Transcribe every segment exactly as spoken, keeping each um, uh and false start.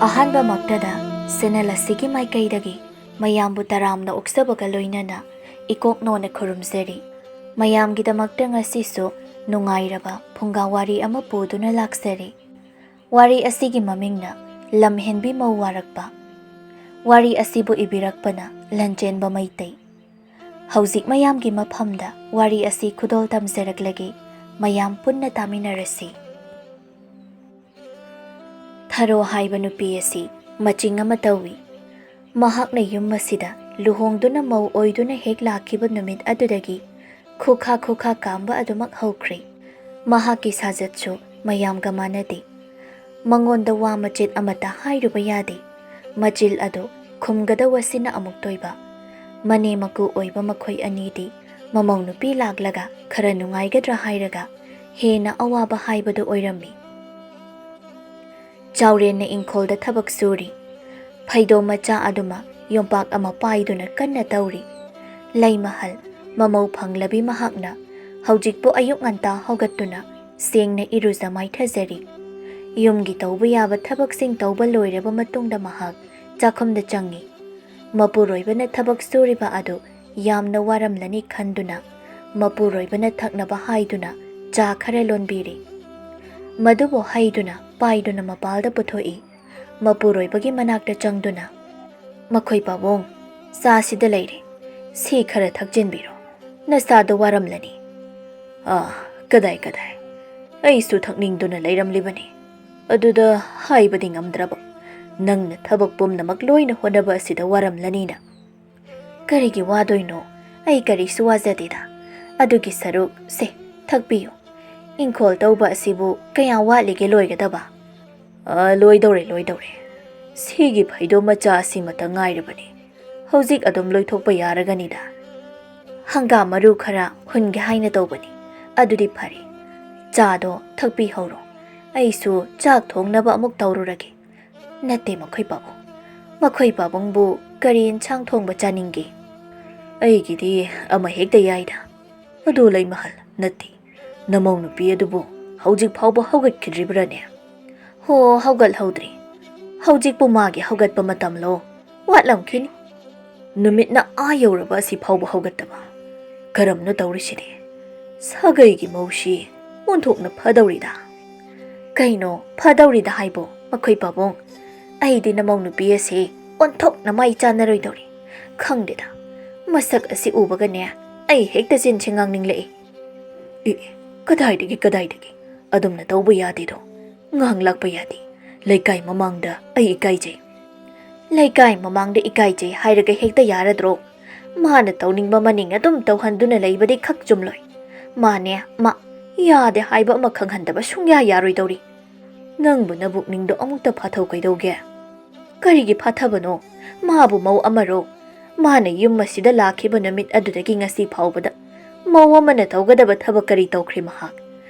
ꯑꯍꯥꯟꯕꯃꯛꯇꯗ channel ꯑꯁꯤꯒꯤ ꯃꯥꯏꯀꯩꯗꯒꯤ ꯃꯌꯥꯝꯕꯨ ꯇꯔꯥꯝꯅ ꯑꯣꯛꯆꯕꯒ ꯂꯣꯏꯅꯅ ꯏꯀꯣꯛ ꯅꯣꯟꯅ ꯈꯨꯔꯨꯝꯖꯔꯤ꯫ ꯃꯌꯥꯝꯒꯤꯗꯃꯛꯇ ꯉꯁꯤꯁꯨ ꯅꯨꯡꯉꯥꯏꯔꯕ ꯐꯨꯡꯒꯥ ꯋꯥꯔꯤ ꯑꯃ ꯄꯨꯗꯨꯅ ꯂꯥꯛꯆꯔꯤ꯫ ꯋꯥꯔꯤ ꯑꯁꯤꯒꯤ ꯃꯃꯤꯡꯅ ꯂꯝꯍꯦꯟꯕꯤ ꯃꯧ ꯋꯥꯔꯛꯄ꯫ ꯋꯥꯔꯤ ꯑꯁꯤꯕꯨ ꯏꯕꯤꯔꯛꯄꯅ ꯂꯟꯆꯦꯟꯕ ꯃꯩꯇꯩ꯫ ꯍꯧꯖꯤꯛ ꯃꯌꯥꯝꯒꯤ ꯃꯐꯝꯗ ꯋꯥꯔꯤ ꯑꯁꯤ ꯈꯨꯗꯣꯜ ꯇꯝꯖꯔꯛꯂꯒꯦ꯫ ꯃꯌꯥꯝ ꯄꯨꯟꯅ ꯇꯥꯃꯤꯟꯅꯔꯁꯤ꯫ ꯊꯔꯣ ꯍꯥꯏꯕ ꯅꯨꯄꯤ ꯑꯁꯤ ꯃꯆꯤꯡ ꯑꯃ ꯇꯧꯏ꯫ ꯃꯍꯥꯛꯅ ꯌꯨꯝ ꯑꯁꯤꯗ ꯂꯨꯍꯣꯡꯗꯨꯅ ꯃꯧ ꯑꯣꯏꯗꯨꯅ ꯍꯦꯛ ꯂꯥꯛꯈꯤꯕ ꯅꯨꯃꯤꯠ ꯑꯗꯨꯗꯒꯤ ꯈꯨꯈꯥ ꯈꯨꯈꯥ ꯀꯥꯝꯕ ꯑꯗꯨꯃꯛ ꯍꯧꯈ꯭ꯔꯦ꯫ ꯃꯍꯥꯛꯀꯤ ꯁꯥꯖꯠꯁꯨ ꯃꯌꯥꯝꯒ ꯃꯥꯟꯅꯗꯦ꯫ ꯃꯉꯣꯟꯗ ꯋꯥ ꯃꯆꯦꯠ ꯑꯃꯠꯇ ꯍꯥꯏꯔꯨꯕ ꯌꯥꯗꯦ꯫ ꯃꯆꯤꯜ ꯑꯗꯨ ꯈꯨꯝꯒꯗꯧꯕꯁꯤꯅ ꯑꯃꯨꯛꯇꯣꯏꯕ꯫ ꯃꯅꯦꯝ ꯃꯀꯨ ꯑꯣꯏꯕ ꯃꯈꯣꯏ ꯑꯅꯤꯗꯤ ꯃꯃꯧ ꯅꯨꯄꯤ ꯂꯥꯛꯂꯒ ꯈꯔ ꯅꯨꯡꯉꯥꯏꯒꯗ꯭ꯔꯥ ꯍꯥꯏꯔꯒ ꯍꯦꯟꯅ ꯑꯋꯥꯕ ꯍꯥꯏꯕꯗꯨ ꯑꯣꯏꯔꯝꯃꯤ꯫ ꯆꯥꯎꯔꯦꯟꯅ ꯏꯪꯈꯣꯜꯗ ꯊꯕꯛ ꯁꯨꯔꯤ꯫ ꯐꯩꯗꯣꯝ ꯃꯆꯥ ꯑꯗꯨꯃ ꯌꯣꯝꯄꯥꯛ ꯑꯃ ꯄꯥꯏꯗꯨꯅ ꯀꯟꯅ ꯇꯧꯔꯤ꯫ ꯂꯩꯃꯍꯜ, ꯃꯃꯧ ꯐꯪꯂꯕꯤ ꯃꯍꯥꯛꯅ ꯍꯧꯖꯤꯛꯄꯨ ꯑꯌꯨꯛ ꯉꯟꯇꯥ ꯍꯧꯒꯠꯇꯨꯅ ꯁꯦꯡꯅ ꯏꯔꯨꯖ ꯃꯥꯏꯊꯖꯔꯤ꯫ ꯌꯨꯝꯒꯤ ꯇꯧꯕ ꯌꯥꯕ ꯊꯕꯛꯁꯤꯡ ꯇꯧꯕ ꯂꯣꯏꯔꯕ ꯃꯇꯨꯡꯗ ꯃꯍꯥꯛ ꯆꯥꯛꯈꯨꯝꯗ ꯆꯪꯉꯤ꯫ ꯃꯄꯨꯔꯣꯏꯕꯅ ꯊꯕꯛ ꯁꯨꯔꯤꯕ ꯑꯗꯨ ꯌꯥꯝꯅ ꯋꯥꯔꯝꯂꯅꯤ ꯈꯟꯗꯨꯅ ꯃꯄꯨꯔꯣꯏꯕꯅ ꯊꯛꯅꯕ ꯍꯥꯏꯗꯨꯅ ꯆꯥ ꯈꯔ ꯂꯣꯟꯕꯤꯔꯤ꯫ ꯃꯗꯨꯕꯨ ꯍꯩꯗꯨꯅ ꯄꯥꯏꯗꯨꯅ ꯃꯄꯥꯜꯗ ꯄꯨꯊꯣꯛꯏ꯫ ꯃꯄꯨꯔꯣꯏꯕꯒꯤ ꯃꯅꯥꯛꯇ ꯆꯪꯗꯨꯅ, "ꯃꯈꯣꯏ ꯄꯥꯕꯨꯡ, ꯆꯥꯁꯤꯗ ꯂꯩꯔꯦ, ꯁꯤ ꯈꯔ ꯊꯛꯆꯤꯟꯕꯤꯔꯣ, ꯅꯁꯥꯗꯣ ꯋꯥꯔꯝꯂꯅꯤ꯫" "ꯑꯥ, ꯀꯗꯥꯏ ꯀꯗꯥꯏ, ꯑꯩꯁꯨ ꯊꯛꯅꯤꯡꯗꯨꯅ ꯂꯩꯔꯝꯂꯤꯕꯅꯤ, ꯑꯗꯨꯗ ꯍꯥꯏꯕꯗꯤ ꯉꯝꯗ꯭ꯔꯕ, ꯅꯪꯅ ꯊꯕꯛ ꯄꯨꯝꯅꯃꯛ ꯂꯣꯏꯅ ꯍꯣꯠꯅꯕ ꯑꯁꯤꯗ ꯋꯥꯔꯝꯂꯅꯤꯅ꯫" "ꯀꯔꯤꯒꯤ ꯋꯥꯗꯣꯏꯅꯣ? ꯑꯩ ꯀꯔꯤꯁꯨ ꯋꯥꯖꯗꯦꯗ꯫ ꯑꯗꯨꯒꯤ ꯁꯔꯨꯛ, ꯁꯦ, ꯊꯛꯄꯤꯌꯨ꯫ ꯏꯪꯈꯣꯜ ꯇꯧꯕ ꯑꯁꯤꯕꯨ ꯀꯌꯥꯝ ꯋꯥꯠꯂꯤꯒꯦ ꯂꯣꯏꯒꯗꯕ?" "ꯑ, ꯂꯣꯏꯗꯧꯔꯦ, ꯂꯣꯏꯗꯧꯔꯦ꯫ ꯁꯤꯒꯤ ꯐꯩꯗꯣꯝ ꯃꯆꯥ ꯑꯁꯤꯃꯇ ꯉꯥꯏꯔꯕꯅꯤ꯫ ꯍꯧꯖꯤꯛ ꯑꯗꯨꯝ ꯂꯣꯏꯊꯣꯛꯄ ꯌꯥꯔꯒꯅꯤꯗ꯫" "ꯍꯪꯒꯥꯝ ꯃꯔꯨ ꯈꯔ ꯍꯨꯟꯒꯦ ꯍꯥꯏꯅ ꯇꯧꯕꯅꯤ꯫ ꯑꯗꯨꯗꯤ ꯐꯔꯦ, ꯆꯥꯗꯣ ꯊꯛꯄꯤꯍꯧꯔꯣ꯫ ꯑꯩꯁꯨ ꯆꯥꯛ ꯊꯣꯡꯅꯕ ꯑꯃꯨꯛ ꯇꯧꯔꯨꯔꯒꯦ꯫" "ꯅꯠꯇꯦ, ꯃꯈꯣꯏ ꯄꯥꯕꯨꯡ꯫ ꯃꯈꯣꯏ ꯄꯥꯕꯨꯡꯕꯨ ꯀꯔꯤ ꯏꯟꯁꯥꯡ ꯊꯣꯡꯕ ꯆꯥꯅꯤꯡꯒꯦ?" "ꯑꯩꯒꯤꯗꯤ ꯑꯃ ꯍꯦꯛꯇ ꯌꯥꯏꯗ꯫" "ꯑꯗꯨ ꯂꯩꯃꯍꯜ, ꯅꯠꯇꯦ, ꯅꯃꯧ ꯅꯨꯄꯤ ꯑꯗꯨꯕꯨ ꯍꯧꯖꯤꯛ ꯐꯥꯎꯕ ꯍꯧꯒꯠꯈꯤꯗ꯭ꯔꯤꯕ꯭ꯔꯥꯅꯦ?" "ꯍꯣ, ꯍꯧꯒꯠꯍꯧꯗ꯭ꯔꯤ꯫ ꯍꯧꯖꯤꯛꯄꯨ ꯃꯥꯒꯤ ꯍꯧꯒꯠꯄ ꯃꯇꯝꯂꯣ? ꯋꯥꯠꯂꯝꯈꯤꯅꯤ꯫ ꯅꯨꯃꯤꯠꯅ ꯑꯥ ꯌꯧꯔꯕ ꯑꯁꯤ ꯐꯥꯎꯕ ꯍꯧꯒꯠꯇꯕ꯫ ꯀꯔꯝꯅ ꯇꯧꯔꯤꯁꯤꯗꯤ? ꯁꯥꯒꯩꯒꯤ ꯃꯧꯁꯤ ꯑꯣꯟꯊꯣꯛꯅ ꯐꯗꯧꯔꯤꯗ꯫ ꯀꯩꯅꯣ ꯐꯗꯧꯔꯤꯗ ꯍꯥꯏꯕꯣ, ꯃꯈꯣꯏ ꯄꯥꯕꯨꯡ? ꯑꯩꯗꯤ ꯅꯃꯧ ꯅꯨꯄꯤ ꯑꯁꯤ ꯑꯣꯟꯊꯣꯛꯅ ꯃꯥꯏ ꯆꯥꯟꯅꯔꯣꯏꯗꯧꯔꯤ꯫ ꯈꯪꯗꯦꯗ, ꯃꯁꯛ ꯑꯁꯤ ꯎꯕꯒꯅꯦ ꯑꯩ ꯍꯦꯛꯇ ꯆꯤꯟꯁꯤ ꯉꯥꯡꯅꯤꯡꯂꯛꯏ꯫ ꯑꯦ, ꯀꯗꯥꯏꯗꯒꯤ, ꯀꯗꯥꯏꯗꯒꯤ? ꯑꯗꯨꯝꯅ ꯇꯧꯕ ꯌꯥꯗꯦꯗꯣ꯫ ꯉꯥꯡꯂꯛꯄ ꯌꯥꯗꯦ꯫ ꯂꯩꯀꯥꯏ ꯃꯃꯥꯡꯗ ꯑꯩ ꯏꯀꯥꯏꯖꯩ꯫ ꯂꯩꯀꯥꯏ ꯃꯃꯥꯡꯗ ꯏꯀꯥꯏꯖꯩ ꯍꯥꯏꯔꯒ ꯍꯦꯛꯇ ꯌꯥꯔꯗ꯭ꯔꯣ? ꯃꯥꯅ ꯇꯧꯅꯤꯡꯕ ꯃꯅꯤꯡ ꯑꯗꯨꯝ ꯇꯧꯍꯟꯗꯨꯅ ꯂꯩꯕꯗꯤ ꯈꯛ ꯆꯨꯝꯂꯣꯏ꯫ ꯃꯥꯅꯦ, ꯃꯥ ꯌꯥꯗꯦ ꯍꯥꯏꯕ ꯑꯃ ꯈꯪꯍꯟꯗꯕ ꯁꯨꯡꯌꯥ ꯌꯥꯔꯣꯏꯗꯧꯔꯤ꯫ ꯅꯪꯕꯨ ꯅꯕꯨꯛꯅꯤꯡꯗꯣ ꯑꯃꯨꯛꯇ ꯐꯥꯊꯧ ꯀꯩꯗꯧꯒꯦ? ꯀꯔꯤꯒꯤ ꯐꯥꯊꯕꯅꯣ? ꯃꯥꯕꯨ ꯃꯧ ꯑꯃꯔꯣ? ꯃꯥꯅ ꯌꯨꯝ ꯑꯁꯤꯗ ꯂꯥꯛꯈꯤꯕ ꯅꯨꯃꯤꯠ ꯑꯗꯨꯗꯒꯤ ꯉꯁꯤ ꯐꯥꯎꯕꯗ ꯃꯧ ꯑꯃꯅ ꯇꯧꯒꯗꯕ ꯊꯕꯛ ꯀꯔꯤ ꯇꯧꯈ꯭ꯔꯦ ꯃꯍꯥꯛ?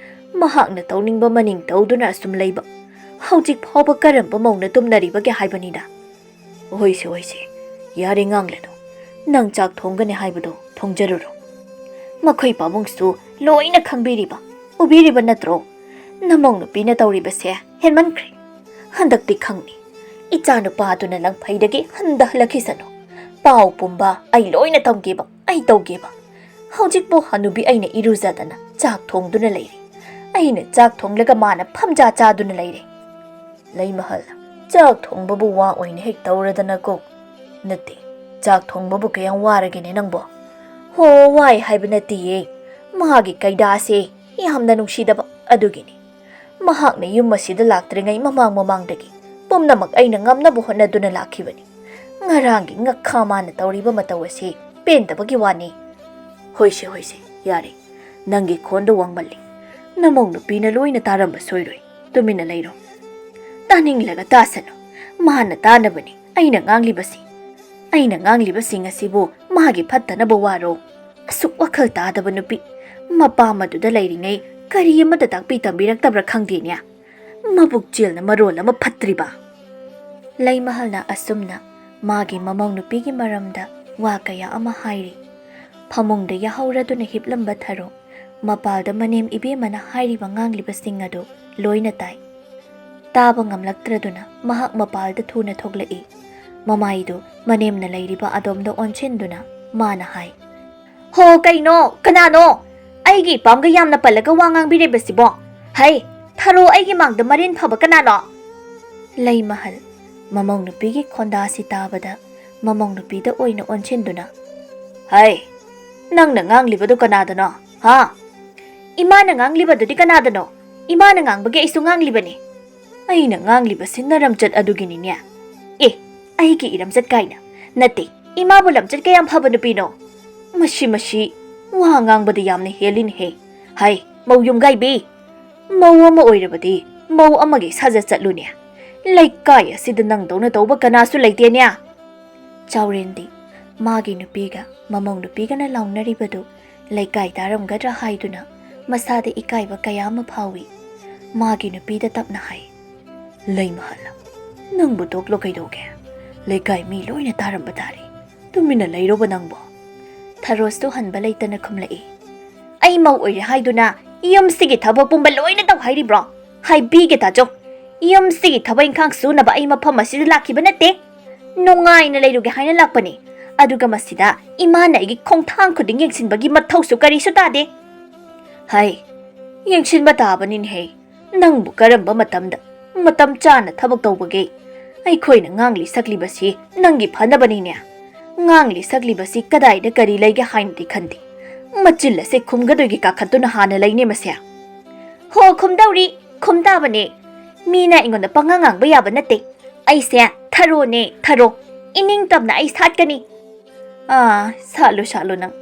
ꯃꯍꯥꯛꯅ ꯇꯧꯅꯤꯡꯕ ꯃꯅꯤꯡ ꯇꯧꯗꯨꯅ ꯑꯁꯨꯝ ꯂꯩꯕ꯫ ꯍꯧꯖꯤꯛ ꯐꯥꯎꯕ ꯀꯔꯝꯕ ꯃꯧꯅ ꯇꯨꯝꯅꯔꯤꯕꯒꯦ ꯍꯥꯏꯕꯅꯤꯗ꯫ ꯍꯣꯏꯁꯦ, ꯍꯣꯏꯁꯦ, ꯌꯥꯔꯦ ꯉꯥꯡꯂꯅꯨ꯫ ꯅꯪ ꯆꯥꯛ ꯊꯣꯡꯒꯅꯤ ꯍꯥꯏꯕꯗꯣ ꯊꯣꯡꯖꯔꯨꯔꯣ꯫ ꯃꯈꯣꯏ ꯄꯥꯕꯨꯡꯁꯨ ꯂꯣꯏꯅ ꯈꯪꯕꯤꯔꯤꯕ, ꯎꯕꯤꯔꯤꯕ ꯅꯠꯇ꯭ꯔꯣ? ꯅꯃꯧ ꯅꯨꯄꯤꯅ ꯇꯧꯔꯤꯕꯁꯦ ꯍꯦꯟꯃꯟꯈ꯭ꯔꯦ꯫ ꯍꯟꯗꯛꯇꯤ ꯈꯪꯅꯤ꯫ ꯏꯆꯥ ꯅꯨꯄꯥꯗꯨꯅ ꯂꯪꯐꯩꯗꯒꯤ ꯍꯟꯗ ꯍꯜꯂꯛꯈꯤꯁꯅꯨ꯫ ꯄꯥꯎ ꯄꯨꯝꯕ ꯑꯩ ꯂꯣꯏꯅ ꯇꯝꯒꯦꯕ, ꯑꯩ ꯇꯧꯒꯦꯕ꯫ ꯍꯧꯖꯤꯛꯄꯨ ꯍꯅꯨꯕꯤ ꯑꯩꯅ ꯏꯔꯨꯖꯗꯅ ꯆꯥꯛ ꯊꯣꯡꯗꯨꯅ ꯂꯩꯔꯦ꯫ ꯑꯩꯅ ꯆꯥꯛ ꯊꯣꯡꯂꯒ ꯃꯥꯅ ꯐꯝꯖꯥ ꯆꯥꯗꯨꯅ ꯂꯩꯔꯦ꯫ ꯂꯩꯃꯍꯜ, ꯆꯥꯛ ꯊꯣꯡꯕꯕꯨ ꯋꯥ ꯑꯣꯏꯅ ꯍꯦꯛ ꯇꯧꯔꯗꯅꯀꯣ꯫ ꯅꯠꯇꯦ, ꯆꯥꯛ ꯊꯣꯡꯕꯕꯨ ꯀꯌꯥꯝ ꯋꯥꯔꯒꯦꯅꯦ ꯅꯪꯕꯣ? ꯍꯣ, ꯋꯥꯏ ꯍꯥꯏꯕ ꯅꯠꯇꯤꯌꯦ꯫ ꯃꯥꯒꯤ ꯀꯩꯗꯥꯁꯦ ꯌꯥꯝꯅ ꯅꯨꯡꯁꯤꯗꯕ ꯑꯗꯨꯒꯤꯅꯤ꯫ ꯃꯍꯥꯛꯅ ꯌꯨꯝ ꯑꯁꯤꯗ ꯂꯥꯛꯇ꯭ꯔꯤꯉꯩ ꯃꯃꯥꯡ ꯃꯃꯥꯡꯗꯒꯤ ꯄꯨꯝꯅꯃꯛ ꯑꯩꯅ ꯉꯝꯅꯕ ꯍꯣꯠꯅꯗꯨꯅ ꯂꯥꯛꯈꯤꯕꯅꯤ꯫ ꯉꯔꯥꯡꯒꯤ ꯉꯛꯈꯥ ꯃꯥꯅ ꯇꯧꯔꯤꯕ ꯃꯇꯧ ꯑꯁꯤ ꯄꯦꯟꯗꯕꯒꯤ ꯋꯥꯅꯤ꯫ ꯍꯣꯏꯁꯦ, ꯍꯣꯏꯁꯦ, ꯌꯥꯔꯦ꯫ ꯅꯪꯒꯤ ꯈꯣꯟꯗꯣ ꯋꯥꯡꯃꯜꯂꯤ꯫ ꯅꯃꯧ ꯅꯨꯄꯤꯅ ꯂꯣꯏꯅ ꯇꯥꯔꯝꯕ ꯁꯣꯏꯔꯣꯏ꯫ ꯇꯨꯃꯤꯟꯅ ꯂꯩꯔꯣ꯫ ꯇꯥꯅꯤꯡꯂꯒ ꯇꯥꯁꯅꯨ꯫ ꯃꯥꯅ ꯇꯥꯅꯕꯅꯤ ꯑꯩꯅ ꯉꯥꯡꯂꯤꯕꯁꯤ꯫ ꯑꯩꯅ ꯉꯥꯡꯂꯤꯕꯁꯤꯡ ꯑꯁꯤꯕꯨ ꯃꯥꯒꯤ ꯐꯠꯇꯅꯕ ꯋꯥꯔꯣ? ꯑꯁꯨꯛ ꯋꯥꯈꯜ ꯇꯥꯗꯕ ꯅꯨꯄꯤ, ꯃꯄꯥ ꯃꯗꯨꯗ ꯂꯩꯔꯤꯉꯩ ꯀꯔꯤ ꯑꯃꯠꯇ ꯇꯥꯛꯄꯤ ꯇꯝꯕꯤꯔꯛꯇꯕ꯭ꯔꯥ ꯈꯪꯗꯦꯅꯦ꯫ ꯃꯕꯨꯛ ꯆꯦꯜꯅ ꯃꯔꯣꯜ ꯑꯃ ꯐꯠꯇ꯭ꯔꯤꯕ꯫ ꯂꯩꯃꯍꯜꯅ ꯑꯁꯨꯝꯅ ꯃꯥꯒꯤ ꯃꯃꯧ ꯅꯨꯄꯤꯒꯤ ꯃꯔꯝꯗ ꯋꯥ ꯀꯌꯥ ꯑꯃ ꯍꯥꯏꯔꯤ꯫ ꯐꯃꯨꯡꯗ ꯌꯥꯍꯧꯔꯗꯨꯅ ꯍꯤꯞꯂꯝꯕ ꯊꯔꯣ ꯃꯄꯥꯜꯗ ꯃꯅꯦꯝ ꯏꯕꯦꯝꯃꯅ ꯍꯥꯏꯔꯤꯕ ꯉꯥꯡꯂꯤꯕꯁꯤꯡ ꯑꯗꯨ ꯂꯣꯏꯅ ꯇꯥꯏ꯫ ꯇꯥꯕ ꯉꯝꯂꯛꯇ꯭ꯔꯗꯨꯅ ꯃꯍꯥꯛ ꯃꯄꯥꯜꯗ ꯊꯨꯅ ꯊꯣꯛꯂꯛꯏ꯫ ꯃꯃꯥꯏꯗꯨ ꯃꯅꯦꯝꯅ ꯂꯩꯔꯤꯕ ꯑꯗꯣꯝꯗ ꯑꯣꯟꯁꯤꯟꯗꯨꯅ ꯃꯥꯅ ꯍꯥꯏ, "ꯍꯣ, ꯀꯩꯅꯣ? ꯀꯅꯥꯅꯣ? ꯑꯩꯒꯤ ꯏꯄꯥꯝꯒ ꯌꯥꯝꯅ ꯄꯜꯂꯒ ꯋꯥ ꯉꯥꯡꯕꯤꯔꯤꯕꯁꯤꯕꯣ? ꯍꯩ, ꯊꯔꯣ, ꯑꯩꯒꯤ ꯃꯥꯡꯗ ꯃꯔꯤꯟ ꯐꯕ ꯀꯅꯥꯅꯣ?" ꯂꯩꯃꯍꯜ, ꯃꯃꯧ ꯅꯨꯄꯤꯒꯤ ꯈꯣꯟꯗꯥꯁꯤ ꯇꯥꯕꯗ ꯃꯃꯧ ꯅꯨꯄꯤꯗ ꯑꯣꯏꯅ ꯑꯣꯟꯁꯤꯟꯗꯨꯅ, "ꯍꯩ, ꯅꯪꯅ ꯉꯥꯡꯂꯤꯕꯗꯨ ꯀꯅꯥꯗꯅꯣ? ꯍꯥ? ꯏꯃꯥꯅ ꯉꯥꯡꯂꯤꯕꯗꯨꯗꯤ ꯀꯅꯥꯗꯅꯣ? ꯏꯃꯥꯅ ꯉꯥꯡꯕꯒꯤ ꯑꯩꯁꯨ ꯉꯥꯡꯂꯤꯕꯅꯤ꯫ ꯑꯩꯅ ꯉꯥꯡꯂꯤꯕꯁꯤ ꯅꯔꯝꯆꯠ ꯑꯗꯨꯒꯤꯅꯤꯅꯦ꯫ ꯑꯦ, ꯑꯩꯒꯤ ꯏꯔꯝꯆꯠ ꯀꯥꯏꯅ꯫ ꯅꯠꯇꯦ, ꯏꯃꯥꯕꯨ ꯂꯝꯆꯠ ꯀꯌꯥꯝ ꯐꯕ ꯅꯨꯄꯤꯅꯣ? ꯃꯁꯤ, ꯃꯁꯤ ꯋꯥ ꯉꯥꯡꯕꯗ ꯌꯥꯝꯅ ꯍꯦꯜꯂꯤꯅꯦꯍꯦ꯫ ꯍꯩ, ꯃꯧ ꯌꯨꯝꯒꯥꯏꯕꯤ, ꯃꯧ ꯑꯃ ꯑꯣꯏꯔꯕꯗꯤ ꯃꯧ ꯑꯃꯒꯤ ꯁꯥꯖꯠ ꯆꯠꯂꯨꯅꯦ꯫ ꯂꯩꯀꯥꯏ ꯑꯁꯤꯗ ꯅꯪꯗꯧꯅ ꯇꯧꯕ ꯀꯅꯥꯁꯨ ꯂꯩꯇꯦꯅꯦ꯫" ꯆꯥꯎꯔꯦꯟꯗꯤ ꯃꯥꯒꯤ ꯅꯨꯄꯤꯒ ꯃꯃꯧ ꯅꯨꯄꯤꯒꯅ ꯂꯥꯎꯅꯔꯤꯕꯗꯨ ꯂꯩꯀꯥꯏ ꯇꯥꯔꯝꯒꯗ꯭ꯔꯥ ꯍꯥꯏꯗꯨꯅ ꯃꯁꯥꯗ ꯏꯀꯥꯏꯕ ꯀꯌꯥ ꯑꯃ ꯐꯥꯎꯏ꯫ ꯃꯥꯒꯤ ꯅꯨꯄꯤꯗ ꯇꯞꯅ ꯍꯥꯏ, "ꯂꯩꯃꯍꯜ, ꯅꯪꯕꯨ ꯇꯣꯛꯂꯣ ꯀꯩꯗꯧꯒꯦ? ꯂꯩꯀꯥꯏ ꯃꯤ ꯂꯣꯏꯅ ꯇꯥꯔꯝꯕ ꯇꯥꯔꯦ꯫ ꯇꯨꯃꯤꯟꯅ ꯂꯩꯔꯣꯕ ꯅꯪꯕꯣ?" ꯊꯔꯣꯁꯇꯨ ꯍꯟꯕ ꯂꯩꯇꯅ ꯈꯨꯝꯂꯛꯏ, "ꯑꯩ ꯃꯧ ꯑꯣꯏꯔꯦ ꯍꯥꯏꯗꯨꯅ ꯌꯨꯝꯁꯤꯒꯤ ꯊꯕꯛ ꯄꯨꯝꯕ ꯂꯣꯏꯅ ꯇꯧ ꯍꯥꯏꯔꯤꯕ꯭ꯔꯣ? ꯍꯥꯏꯕꯤꯒꯦ ꯇꯥꯖꯧ, ꯌꯨꯝꯁꯤꯒꯤ ꯊꯕꯛ ꯏꯪꯈꯥꯡ ꯁꯨꯅꯕ ꯑꯩ ꯃꯐꯝ ꯑꯁꯤꯗ ꯂꯥꯛꯈꯤꯕ ꯅꯠꯇꯦ꯫ ꯅꯨꯡꯉꯥꯏꯅ ꯂꯩꯔꯨꯒꯦ ꯍꯥꯏꯅ ꯂꯥꯛꯄꯅꯤ꯫ ꯑꯗꯨꯒ ꯃꯁꯤꯗ ꯏꯃꯥꯅ ꯑꯩꯒꯤ ꯈꯣꯡꯊꯥꯡ ꯈꯨꯗꯤꯡ ꯌꯦꯡꯁꯤꯟꯕꯒꯤ ꯃꯊꯧꯁꯨ ꯀꯔꯤꯁꯨ ꯇꯥꯗꯦ꯫" "ꯍꯩ, ꯌꯦꯡꯁꯤꯟꯕ ꯇꯥꯕꯅꯤꯅꯦꯍꯦ꯫ ꯅꯪꯕꯨ ꯀꯔꯝꯕ ꯃꯇꯝꯗ ꯃꯇꯝ ꯆꯥꯅ ꯊꯕꯛ ꯇꯧꯕꯒꯦ? ꯑꯩꯈꯣꯏꯅ ꯉꯥꯡꯂꯤ ꯁꯛꯂꯤꯕꯁꯤ ꯅꯪꯒꯤ ꯐꯅꯕꯅꯤꯅꯦ꯫ ꯉꯥꯡꯂꯤ ꯁꯛꯂꯤꯕꯁꯤ ꯀꯗꯥꯏꯗ ꯀꯔꯤ ꯂꯩꯒꯦ ꯍꯥꯏꯅꯗꯤ ꯈꯟꯗꯦ꯫ ꯃꯆꯤꯜ ꯑꯁꯦ ꯈꯨꯝꯒꯗꯣꯏꯒꯤ ꯀꯥꯈꯠꯇꯨꯅ ꯍꯥꯟꯅ ꯂꯩꯅꯦ ꯃꯁꯦ꯫" "ꯍꯣ, ꯈꯨꯝꯗꯧꯔꯤ, ꯈꯨꯝ ꯇꯥꯕꯅꯦ꯫ ꯃꯤꯅ ꯑꯩꯉꯣꯟꯗ ꯄꯉꯥꯡ ꯉꯥꯡꯕ ꯌꯥꯕ ꯅꯠꯇꯦ꯫ ꯑꯩꯁꯦ ꯊꯔꯣꯅꯦ, ꯊꯔꯣ꯫ ꯏꯅꯤꯡ ꯇꯝꯅ ꯑꯩ ꯁꯥꯠꯀꯅꯤ꯫" "ꯑꯥ, ꯁꯥꯠꯂꯨ, ꯁꯥꯠꯂꯨ ꯅꯪ꯫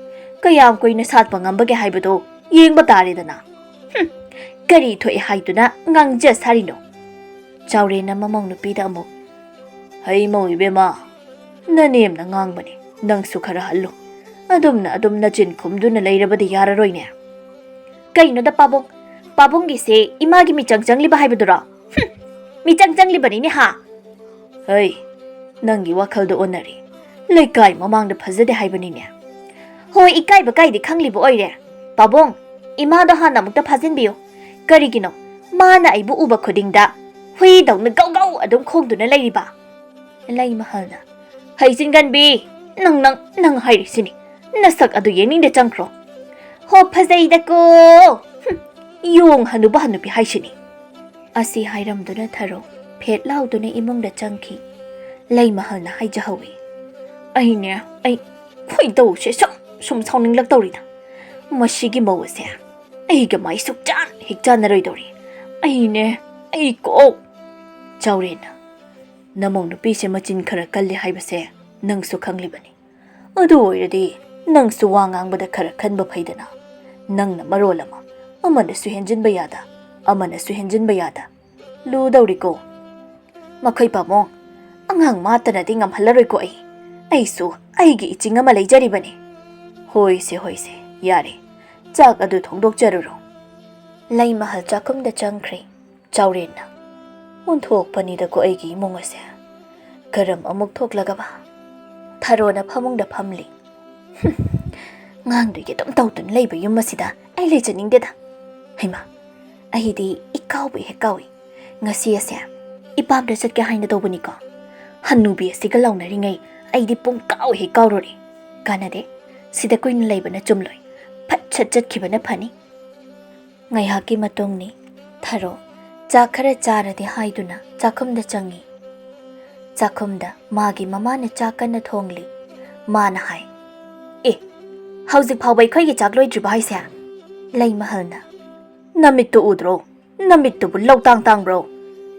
ꯀꯌꯥꯝ ꯀꯨꯏꯅ ꯁꯥꯠꯄ ꯉꯝꯕꯒꯦ ꯍꯥꯏꯕꯗꯣ ꯌꯦꯡꯕ ꯇꯥꯔꯦꯗꯅ꯫ ꯍꯨꯝ, ꯀꯔꯤ ꯊꯣꯛꯑꯦ ꯍꯥꯏꯗꯨꯅ ꯉꯥꯡꯖ ꯁꯥꯔꯤꯅꯣ?" ꯆꯥꯎꯔꯦꯟꯅ ꯃꯃꯧ ꯅꯨꯄꯤꯗ ꯑꯃꯨꯛ, "ꯍꯩ ꯃꯧ ꯏꯕꯦꯝꯃ, ꯅꯅꯦꯝꯅ ꯉꯥꯡꯕꯅꯤ, ꯅꯪꯁꯨ ꯈꯔ ꯍꯜꯂꯨ꯫ ꯑꯗꯨꯝꯅ ꯑꯗꯨꯝ ꯅꯆꯤꯟ ꯈꯨꯝꯗꯨꯅ ꯂꯩꯔꯕꯗꯤ ꯌꯥꯔꯔꯣꯏꯅꯦ꯫" "ꯀꯩꯅꯣꯗ ꯄꯥꯕꯨꯡ? ꯄꯥꯕꯨꯡꯒꯤꯁꯦ ꯏꯃꯥꯒꯤ ꯃꯤꯆꯪ ꯆꯪꯂꯤꯕ ꯍꯥꯏꯕꯗꯨꯔꯣ? ꯍꯨꯝ, ꯃꯤꯆꯪ ꯆꯪꯂꯤꯕꯅꯤꯅꯦ ꯍꯥ?" "ꯍꯩ, ꯅꯪꯒꯤ ꯋꯥꯈꯜꯗꯣ ꯑꯣꯟꯅꯔꯦ꯫ ꯂꯩꯀꯥꯏ ꯃꯃꯥꯡꯗ ꯐꯖꯗꯦ ꯍꯥꯏꯕꯅꯤꯅꯦ꯫" "ꯍꯣꯏ, ꯏꯀꯥꯏꯕ ꯀꯥꯏꯗꯤ ꯈꯪꯂꯤꯕ ꯑꯣꯏꯔꯦ꯫ ꯄꯥꯕꯨꯡ, ꯏꯃꯥꯗꯣ ꯍꯥꯟꯅ ꯑꯃꯨꯛꯇ ꯐꯥꯖꯤꯟꯕꯤꯌꯨ꯫ ꯀꯔꯤꯒꯤꯅꯣ ꯃꯥꯅ ꯑꯩꯕꯨ ꯎꯕ ꯈꯨꯗꯤꯡꯗ ꯍꯨꯏꯗꯧꯅ ꯒꯧ ꯒꯧ ꯑꯗꯨꯝ ꯈꯣꯡꯗꯨꯅ ꯂꯩꯔꯤꯕ? ꯂꯩꯃꯍꯜꯅ, "ꯍꯩꯖꯤꯟꯒꯟꯕꯤ, ꯅꯪ, ꯅꯪ, ꯅꯪ ꯍꯥꯏꯔꯤꯁꯤꯅꯤ, ꯅꯁꯛ ꯑꯗꯨ ꯌꯦꯡꯅꯤꯡꯗꯦ, ꯆꯪꯈ꯭ꯔꯣ꯫ ꯍꯣ, ꯐꯖꯩꯗꯀꯣ꯫ ꯍꯨꯝ, ꯌꯣꯡ ꯍꯅꯨꯕ ꯍꯅꯨꯕꯤ ꯍꯥꯏꯁꯤꯅꯤ"꯫ ꯑꯁꯤ ꯍꯥꯏꯔꯝꯗꯨꯅ ꯊꯔꯣ ꯐꯦꯠ ꯂꯥꯎꯗꯨꯅ ꯏꯃꯨꯡꯗ ꯆꯪꯈꯤ꯫ ꯂꯩꯃꯍꯜꯅ ꯍꯥꯏꯖꯍꯧꯏ, "ꯑꯩꯅꯦ, ꯑꯩ ꯈꯣꯏꯗꯧꯁꯦ ꯁꯨꯝ ꯁꯨꯝ ꯁꯥꯎꯅꯤꯡꯂꯛꯇꯧꯔꯤꯗ꯫ ꯃꯁꯤꯒꯤ ꯃꯧ ꯑꯁꯦ ꯑꯩꯒ ꯃꯥꯏ ꯁꯨꯛꯆꯥꯟ ꯍꯦꯛ ꯆꯥꯟꯅꯔꯣꯏꯗꯧꯔꯤ꯫ ꯑꯩꯅꯦ, ꯑꯩ ꯀꯣꯛ"꯫ ꯆꯥꯎꯔꯦꯟꯅ, "ꯅꯃꯧ ꯅꯨꯄꯤꯁꯦ ꯃꯆꯤꯟ ꯈꯔ ꯀꯜꯂꯤ ꯍꯥꯏꯕꯁꯦ ꯅꯪꯁꯨ ꯈꯪꯂꯤꯕꯅꯤ꯫ ꯑꯗꯨ ꯑꯣꯏꯔꯗꯤ ꯅꯪꯁꯨ ꯋꯥ ꯉꯥꯡꯕꯗ ꯈꯔ ꯈꯟꯕ ꯐꯩꯗꯅ꯫ ꯅꯪꯅ ꯃꯔꯣꯜ ꯑꯃ, ꯑꯃꯅꯁꯨ ꯍꯦꯟꯖꯤꯟꯕ ꯌꯥꯗ, ꯑꯃꯅꯁꯨ ꯍꯦꯟꯖꯤꯟꯕ ꯌꯥꯗ꯫ ꯂꯨꯗꯧꯔꯤꯀꯣ꯫ ꯃꯈꯣꯏ ꯄꯥꯕꯨꯡ, ꯑꯉꯥꯡ ꯃꯥꯇꯅꯗꯤ ꯉꯝꯍꯜꯂꯔꯣꯏꯀꯣ ꯑꯩ꯫ ꯑꯩꯁꯨ ꯑꯩꯒꯤ ꯏꯆꯤꯡ ꯑꯃ ꯂꯩꯖꯔꯤꯕꯅꯤ"꯫ "ꯍꯣꯏꯁꯦ, ꯍꯣꯏꯁꯦ, ꯌꯥꯔꯦ꯫ ꯆꯥꯛ ꯑꯗꯨ ꯊꯣꯡꯗꯣꯛꯆꯔꯨꯔꯣ"꯫ ꯂꯩꯃꯍꯜ ꯆꯥꯛꯈꯨꯝꯗ ꯆꯪꯈ꯭ꯔꯦ꯫ ꯆꯥꯎꯔꯦꯟꯅ, "ꯑꯣꯟꯊꯣꯛꯄꯅꯤꯗꯀꯣ ꯑꯩꯒꯤ ꯏꯃꯨꯡ ꯑꯁꯦ꯫ ꯀꯔꯝ ꯑꯃꯨꯛ ꯊꯣꯛꯂꯒꯕ?" ꯊꯔꯣꯅ ꯐꯃꯨꯡꯗ ꯐꯝꯂꯤ꯫ "ꯍꯨꯝ, ꯉꯥꯡꯗꯣꯏꯒꯤ ꯑꯗꯨꯝ ꯇꯧꯗꯨꯅ ꯂꯩꯕ ꯌꯨꯝ ꯑꯁꯤꯗ ꯑꯩ ꯂꯩꯖꯅꯤꯡꯗꯦꯗ꯫ ꯍꯩꯃꯥ, ꯑꯩꯗꯤ ꯏꯀꯥꯎꯕ ꯍꯦꯛ ꯀꯥꯎꯏ꯫ ꯉꯁꯤ ꯑꯁꯦ ꯏꯄꯥꯝꯗ ꯆꯠꯀꯦ ꯍꯥꯏꯅ ꯇꯧꯕꯅꯤꯀꯣ꯫ ꯍꯟꯅꯨꯕꯤ ꯑꯁꯤꯒ ꯂꯥꯎꯅꯔꯤꯉꯩ ꯑꯩꯗꯤ ꯄꯨꯡ ꯀꯥꯎ ꯍꯦꯛ ꯀꯥꯎꯔꯨꯔꯦ꯫ ꯀꯥꯟꯅꯗꯦ, ꯁꯤꯗ ꯀꯨꯏꯅ ꯂꯩꯕꯅ ꯆꯨꯝꯂꯣꯏ꯫ ꯐꯠ ꯁꯠ ꯆꯠꯈꯤꯕꯅ ꯐꯅꯤ"꯫ ꯉꯥꯏꯍꯥꯛꯀꯤ ꯃꯇꯨꯡꯅꯤ꯫ ꯊꯔꯣ, "ꯆꯥꯛ ꯈꯔ ꯆꯥꯔꯗꯤ" ꯍꯥꯏꯗꯨꯅ ꯆꯥꯛꯈꯨꯝꯗ ꯆꯪꯉꯤ꯫ ꯆꯥꯛꯈꯨꯝꯗ ꯃꯥꯒꯤ ꯃꯃꯥꯅ ꯆꯥꯛ ꯀꯟꯅ ꯊꯣꯡꯂꯤ꯫ ꯃꯥꯅ ꯍꯥꯏ, "ꯑꯦ, ꯍꯧꯖꯤꯛ ꯐꯥꯎꯕ ꯑꯩꯈꯣꯏꯒꯤ ꯆꯥꯛ ꯂꯣꯏꯗ꯭ꯔꯤꯕ ꯍꯥꯏꯁꯦ?" ꯂꯩꯃꯍꯜꯅ, "ꯅꯃꯤꯠꯇꯨ ꯎꯗ꯭ꯔꯣ? ꯅꯃꯤꯠꯇꯨꯕꯨ ꯂꯧꯇꯥꯡ ꯇꯥꯡꯕ꯭ꯔꯣ?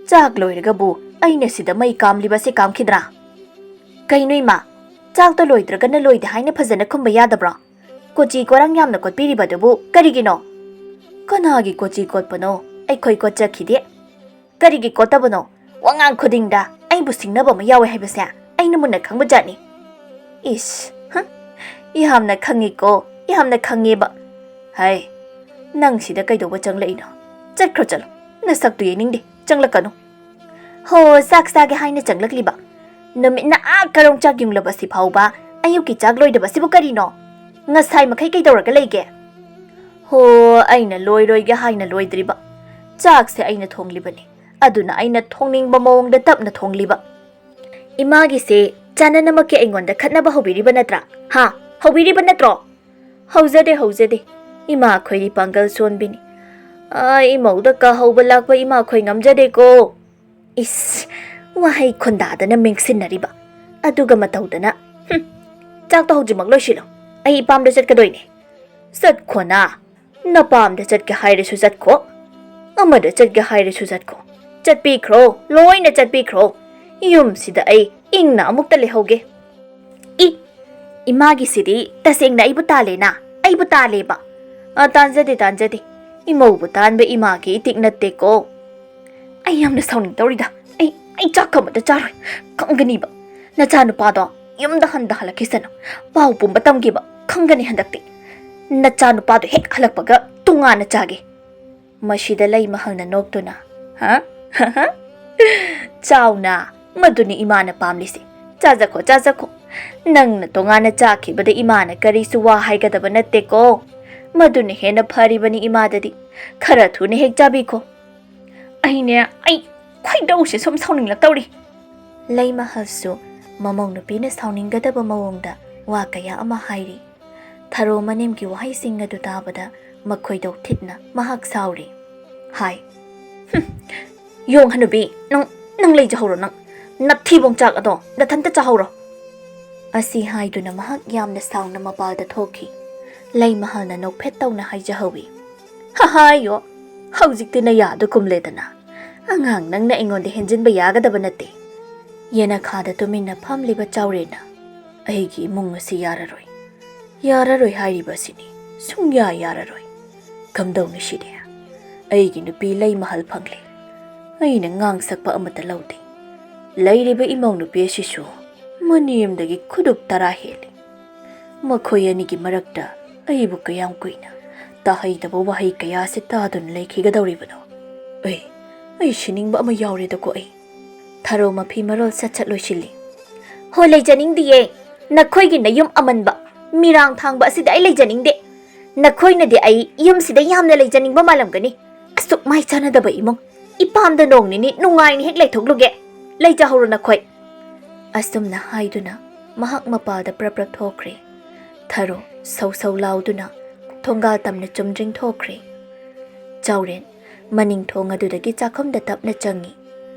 ꯆꯥꯛ ꯂꯣꯏꯔꯒꯕꯨ ꯑꯩꯅ ꯁꯤꯗ ꯃꯩ ꯀꯥꯝꯂꯤꯕꯁꯦ ꯀꯥꯝꯈꯤꯗ꯭ꯔꯥ? ꯀꯩꯅꯣ ꯏꯃꯥ, ꯆꯥꯛꯇꯣ ꯂꯣꯏꯗ꯭ꯔꯒꯅ ꯂꯣꯏꯗꯦ ꯍꯥꯏꯅ ꯐꯖꯅ ꯈꯨꯝꯕ ꯌꯥꯗꯕ꯭ꯔꯣ? ꯀꯣꯆꯤ ꯀꯣꯔꯥꯡ ꯌꯥꯝꯅ ꯀꯣꯠꯄꯤꯔꯤꯕꯗꯨꯕꯨ ꯀꯔꯤꯒꯤꯅꯣ?" "ꯀꯅꯥꯒꯤ ꯀꯣꯆꯤ ꯀꯣꯠꯄꯅꯣ? ꯑꯩꯈꯣꯏ ꯀꯣꯠꯆꯈꯤꯗꯦ"꯫ "ꯀꯔꯤꯒꯤ ꯀꯣꯠꯇꯕꯅꯣ? ꯋꯥꯉꯥꯡ ꯈꯨꯗꯤꯡꯗ ꯑꯩꯕꯨ ꯁꯤꯡꯅꯕ ꯑꯃ ꯌꯥꯎꯋꯦ ꯍꯥꯏꯕꯁꯦ ꯑꯩꯅ ꯃꯨꯟꯅ ꯈꯪꯕ ꯖꯥꯠꯅꯤ"꯫ "ꯏꯁ, ꯍ? ꯌꯥꯝꯅ ꯈꯪꯉꯤꯀꯣ, ꯌꯥꯝꯅ ꯈꯪꯉꯦꯕ꯫ ꯍꯩ, ꯅꯪ ꯁꯤꯗ ꯀꯩꯗꯧꯕ ꯆꯪꯂꯛꯏꯅꯣ? ꯆꯠꯈ꯭ꯔꯣ, ꯆꯠꯂꯣ꯫ ꯅꯁꯛꯇꯨ ꯌꯦꯡꯅꯤꯡꯗꯦ, ꯆꯪꯂꯛꯀꯅꯨ"꯫ "ꯍꯣ, ꯆꯥꯛ ꯆꯥꯒꯦ ꯍꯥꯏꯅ ꯆꯪꯂꯛꯂꯤꯕ꯫ ꯅꯨꯃꯤꯠꯅ ꯑꯥ ꯀꯔꯣꯡ ꯆꯥꯛ ꯌꯨꯡꯂꯕꯁꯤ ꯐꯥꯎꯕ ꯑꯌꯨꯛꯀꯤ ꯆꯥꯛ ꯂꯣꯏꯗꯕꯁꯤꯕꯨ ꯀꯔꯤꯅꯣ? ꯉꯁꯥꯏ ꯃꯈꯩ ꯀꯩꯗꯧꯔꯒ ꯂꯩꯒꯦ?" "ꯍꯣ, ꯑꯩꯅ ꯂꯣꯏꯔꯣꯏꯒꯦ ꯍꯥꯏꯅ ꯂꯣꯏꯗ꯭ꯔꯤꯕ꯫ ꯆꯥꯛꯁꯦ ꯑꯩꯅ ꯊꯣꯡꯂꯤꯕꯅꯤ꯫ ꯑꯗꯨꯅ ꯑꯩꯅ ꯊꯣꯡꯅꯤꯡꯕ ꯃꯑꯣꯡꯗ ꯇꯞꯅ ꯊꯣꯡꯂꯤꯕ꯫ "ꯏꯃꯥꯒꯤꯁꯦ ꯆꯥꯅꯅꯃꯛꯀꯤ ꯑꯩꯉꯣꯟꯗ ꯈꯠꯅꯕ ꯍꯧꯕꯤꯔꯤꯕ ꯅꯠꯇ꯭ꯔꯥ? ꯍꯥ? ꯍꯧꯕꯤꯔꯤꯕ ꯅꯠꯇ꯭ꯔꯣ?" "ꯍꯧꯖꯗꯦ, ꯍꯧꯖꯗꯦ꯫ ꯏꯃꯥꯈꯣꯏꯗꯤ ꯄꯥꯡꯒꯜ ꯁꯣꯟꯕꯤꯅꯤ꯫ ꯑ, ꯏꯃꯧꯗ ꯀꯥꯍꯧꯕ ꯂꯥꯛꯄ ꯏꯃꯥꯈꯣꯏ ꯉꯝꯖꯗꯦꯀꯣ꯫" ꯏꯁ, ꯋꯥꯍꯩ ꯈꯣꯟꯗꯥꯗꯅ ꯃꯦꯡꯁꯤꯟꯅꯔꯤꯕ꯫ ꯑꯗꯨꯒ ꯃꯇꯧꯗꯅ, "ꯍꯨꯝ, ꯆꯥꯛꯇꯣ ꯍꯧꯖꯤꯛꯃꯛ ꯂꯣꯏꯁꯤꯜꯂꯣ꯫ ꯑꯩ ꯏꯄꯥꯝꯗ ꯆꯠꯀꯗꯣꯏꯅꯦ꯫" "ꯆꯠꯈꯣꯅ꯫ ꯅꯄꯥꯝꯗ ꯆꯠꯀꯦ ꯍꯥꯏꯔꯁꯨ ꯆꯠꯈꯣ꯫ ꯑꯃꯗ ꯆꯠꯀꯦ ꯍꯥꯏꯔꯁꯨ ꯆꯠꯈꯣ꯫ ꯆꯠꯄꯤꯈ꯭ꯔꯣ, ꯂꯣꯏꯅ ꯆꯠꯄꯤꯈ꯭ꯔꯣ꯫ ꯌꯨꯝꯁꯤꯗ ꯑꯩ ꯏꯪꯅ ꯑꯃꯨꯛꯇ ꯂꯩꯍꯧꯒꯦ꯫" "ꯏ, ꯏꯃꯥꯒꯤꯁꯤꯗꯤ ꯇꯁꯦꯡꯅ ꯑꯩꯕꯨ ꯇꯥꯜꯂꯦꯅ, ꯑꯩꯕꯨ ꯇꯥꯜꯂꯦꯕ꯫" "ꯑ, ꯇꯥꯟꯖꯗꯦ, ꯇꯥꯟꯖꯗꯦ꯫ ꯏꯃꯧꯕꯨ ꯇꯥꯟꯕ ꯏꯃꯥꯒꯤ ꯏꯇꯤꯛ ꯅꯠꯇꯦꯀꯣ꯫" "ꯑꯩ ꯌꯥꯝꯅ ꯁꯥꯎꯅꯤꯡꯗꯧꯔꯤꯗ꯫ ꯑꯩ, ꯑꯩ ꯆꯥꯛ ꯑꯃꯇ ꯆꯥꯔꯣꯏ꯫ ꯈꯪꯒꯅꯤꯕ꯫ ꯅꯆꯥꯅꯨꯄꯥꯗꯣ ꯌꯨꯝꯗ ꯍꯟꯗ ꯍꯜꯂꯛꯈꯤꯁꯅꯨ꯫ ꯄꯥꯎ ꯄꯨꯝꯕ ꯇꯝꯒꯦꯕ꯫ ꯈꯪꯒꯅꯤ ꯍꯟꯗꯛꯇꯤ꯫ ꯅꯆꯥꯅꯨꯄꯥꯗꯣ ꯍꯦꯛ ꯍꯜꯂꯛꯄꯒ ꯇꯣꯉꯥꯟꯅ ꯆꯥꯒꯦ꯫" ꯃꯁꯤꯗ ꯂꯩꯃꯍꯜꯅ ꯅꯣꯛꯇꯨꯅ, "ꯍꯥ? ꯆꯥꯎꯅ, ꯃꯗꯨꯅꯤ ꯏꯃꯥꯅ ꯄꯥꯝꯂꯤꯁꯦ꯫ ꯆꯥꯖꯈꯣ, ꯆꯥꯖꯈꯣ꯫ ꯅꯪꯅ ꯇꯣꯉꯥꯟꯅ ꯆꯥꯈꯤꯕꯗ ꯏꯃꯥꯅ ꯀꯔꯤꯁꯨ ꯋꯥ ꯍꯥꯏꯒꯗꯕ ꯅꯠꯇꯦꯀꯣ꯫ ꯃꯗꯨꯅ ꯍꯦꯟꯅ ꯐꯔꯤꯕꯅꯤ ꯏꯃꯥꯗꯗꯤ꯫ ꯈꯔ ꯊꯨꯅ ꯍꯦꯛ ꯆꯥꯕꯤꯈꯣ꯫" "ꯑꯩꯅꯦ, ꯑꯩ ꯈꯣꯏꯗꯧꯁꯦ ꯁꯨꯝ ꯁꯥꯎꯅꯤꯡꯂꯛꯇꯧꯔꯤ꯫" ꯂꯩꯃꯍꯜꯁꯨ ꯃꯃꯧ ꯅꯨꯄꯤꯅ ꯁꯥꯎꯅꯤꯡꯒꯗꯕ ꯃꯑꯣꯡꯗ ꯋꯥ ꯀꯌꯥ ꯑꯃ ꯍꯥꯏꯔꯤ꯫ ꯊꯔꯣ ꯃꯅꯦꯝꯒꯤ ꯋꯥꯍꯩꯁꯤꯡ ꯑꯗꯨ ꯇꯥꯕꯗ ꯃꯈꯣꯏꯗꯧ ꯊꯤꯠꯅ ꯃꯍꯥꯛ ꯁꯥꯎꯔꯤ꯫ ꯍꯥꯏ, "ꯍꯨꯝ, ꯌꯣꯡ ꯍꯅꯨꯕꯤ, ꯅꯪ, ꯅꯪ ꯂꯩꯖꯍꯧꯔꯣ, ꯅꯪ꯫ ꯅꯊꯤꯕꯣꯡ ꯆꯥꯛ ꯑꯗꯣ ꯅꯊꯟꯇ ꯆꯥꯍꯧꯔꯣ꯫" ꯑꯁꯤ ꯍꯥꯏꯗꯨꯅ ꯃꯍꯥꯛ ꯌꯥꯝꯅ ꯁꯥꯎꯅ ꯃꯄꯥꯜꯗ ꯊꯣꯛꯈꯤ꯫ ꯂꯩꯃꯍꯜꯅ ꯅꯣꯛꯐꯦꯠ ꯇꯧꯅ ꯍꯥꯏꯖꯍꯧꯏ꯫ "ꯍꯍꯥꯌꯣ, ꯍꯧꯖꯤꯛꯇꯤ ꯅꯌꯥꯗꯨ ꯀꯨꯝꯂꯦꯗꯅ꯫ ꯑꯉꯥꯡ ꯅꯪꯅ ꯑꯩꯉꯣꯟꯗ ꯍꯦꯟꯖꯤꯟꯕ ꯌꯥꯒꯗꯕ ꯅꯠꯇꯦ꯫" ꯌꯦꯅꯈꯥꯗ ꯇꯨꯃꯤꯟꯅ ꯐꯝꯂꯤꯕ ꯆꯥꯎꯔꯦꯟꯅ, "ꯑꯩꯒꯤ ꯏꯃꯨꯡ ꯑꯁꯤ ꯌꯥꯔꯔꯣꯏ꯫ ꯌꯥꯔꯔꯣꯏ ꯍꯥꯏꯔꯤꯕ ꯑꯁꯤꯅꯤ꯫ ꯁꯨꯡꯌꯥ ꯌꯥꯔꯔꯣꯏ꯫ ꯀꯝꯗꯧꯅꯤ ꯁꯤꯗꯤ? ꯑꯩꯒꯤ ꯅꯨꯄꯤ ꯂꯩꯃꯍꯜ ꯐꯪꯂꯦ꯫ ꯑꯩꯅ ꯉꯥꯡ ꯁꯛꯄ ꯑꯃꯠꯇ ꯂꯧꯗꯦ꯫ ꯂꯩꯔꯤꯕ ꯏꯃꯧ ꯅꯨꯄꯤ ꯑꯁꯤꯁꯨ ꯃꯅꯦꯝꯗꯒꯤ ꯈꯨꯗꯨꯞ ꯇꯔꯥ ꯍꯦꯜꯂꯤ꯫ ꯃꯈꯣꯏ ꯑꯅꯤꯒꯤ ꯃꯔꯛꯇ ꯑꯩꯕꯨ ꯀꯌꯥꯝ ꯀꯨꯏꯅ ꯇꯥꯍꯩꯗꯕ ꯋꯥꯍꯩ ꯀꯌꯥꯁꯦ ꯇꯥꯗꯨꯅ ꯂꯩꯈꯤꯒꯗꯧꯔꯤꯕꯅꯣ? ꯑꯩ, ꯑꯩ ꯁꯤꯅꯤꯡꯕ ꯑꯃ ꯌꯥꯎꯔꯦꯗꯀꯣ ꯑꯩ꯫" ꯊꯔꯣ ꯃꯐꯤ ꯃꯔꯣꯜ ꯁꯠ ꯁꯠ ꯂꯣꯏꯁꯤꯜꯂꯤ꯫ "ꯍꯣ, ꯂꯩꯖꯅꯤꯡꯗꯤꯌꯦ꯫ ꯅꯈꯣꯏꯒꯤ ꯅꯌꯨꯝ ꯑꯃꯟꯕ, ꯃꯤꯔꯥꯡ ꯊꯥꯡꯕ ꯑꯁꯤꯗ ꯑꯩ ꯂꯩꯖꯅꯤꯡꯗꯦ꯫ ꯅꯈꯣꯏꯅꯗꯤ ꯑꯩ ꯌꯨꯝꯁꯤꯗ ꯌꯥꯝꯅ ꯂꯩꯖꯅꯤꯡꯕ ꯃꯥꯜꯂꯝꯒꯅꯤ꯫ ꯑꯁꯨꯛ ꯃꯥꯏ ꯆꯥꯟꯅꯗꯕ ꯏꯃꯨꯡ꯫ ꯏꯄꯥꯝꯗ ꯅꯣꯡ ꯅꯤꯅꯤ ꯅꯨꯡꯉꯥꯏꯅ ꯍꯦꯛ ꯂꯩꯊꯣꯛꯂꯨꯒꯦ꯫ ꯂꯩꯖꯍꯧꯔꯣ ꯅꯈꯣꯏ꯫" ꯑꯁꯨꯝꯅ ꯍꯥꯏꯗꯨꯅ ꯃꯍꯥꯛ ꯃꯄꯥꯜꯗ ꯄ꯭ꯔꯞ ꯄ꯭ꯔꯞ ꯊꯣꯛꯈ꯭ꯔꯦ꯫ ꯊꯔꯣ ꯁꯧ ꯁꯧ ꯂꯥꯎꯗꯨꯅ ꯊꯣꯡꯒꯥꯜ ꯇꯝꯅ ꯆꯨꯝꯗ꯭ꯔꯤꯡ ꯊꯣꯛꯈ꯭ꯔꯦ꯫ ꯆꯥꯎꯔꯦꯟ ꯃꯅꯤꯡ ꯊꯣꯡ ꯑꯗꯨꯗꯒꯤ ꯆꯥꯛꯈꯨꯝꯗ ꯇꯞꯅ ꯆꯪꯉꯤ꯫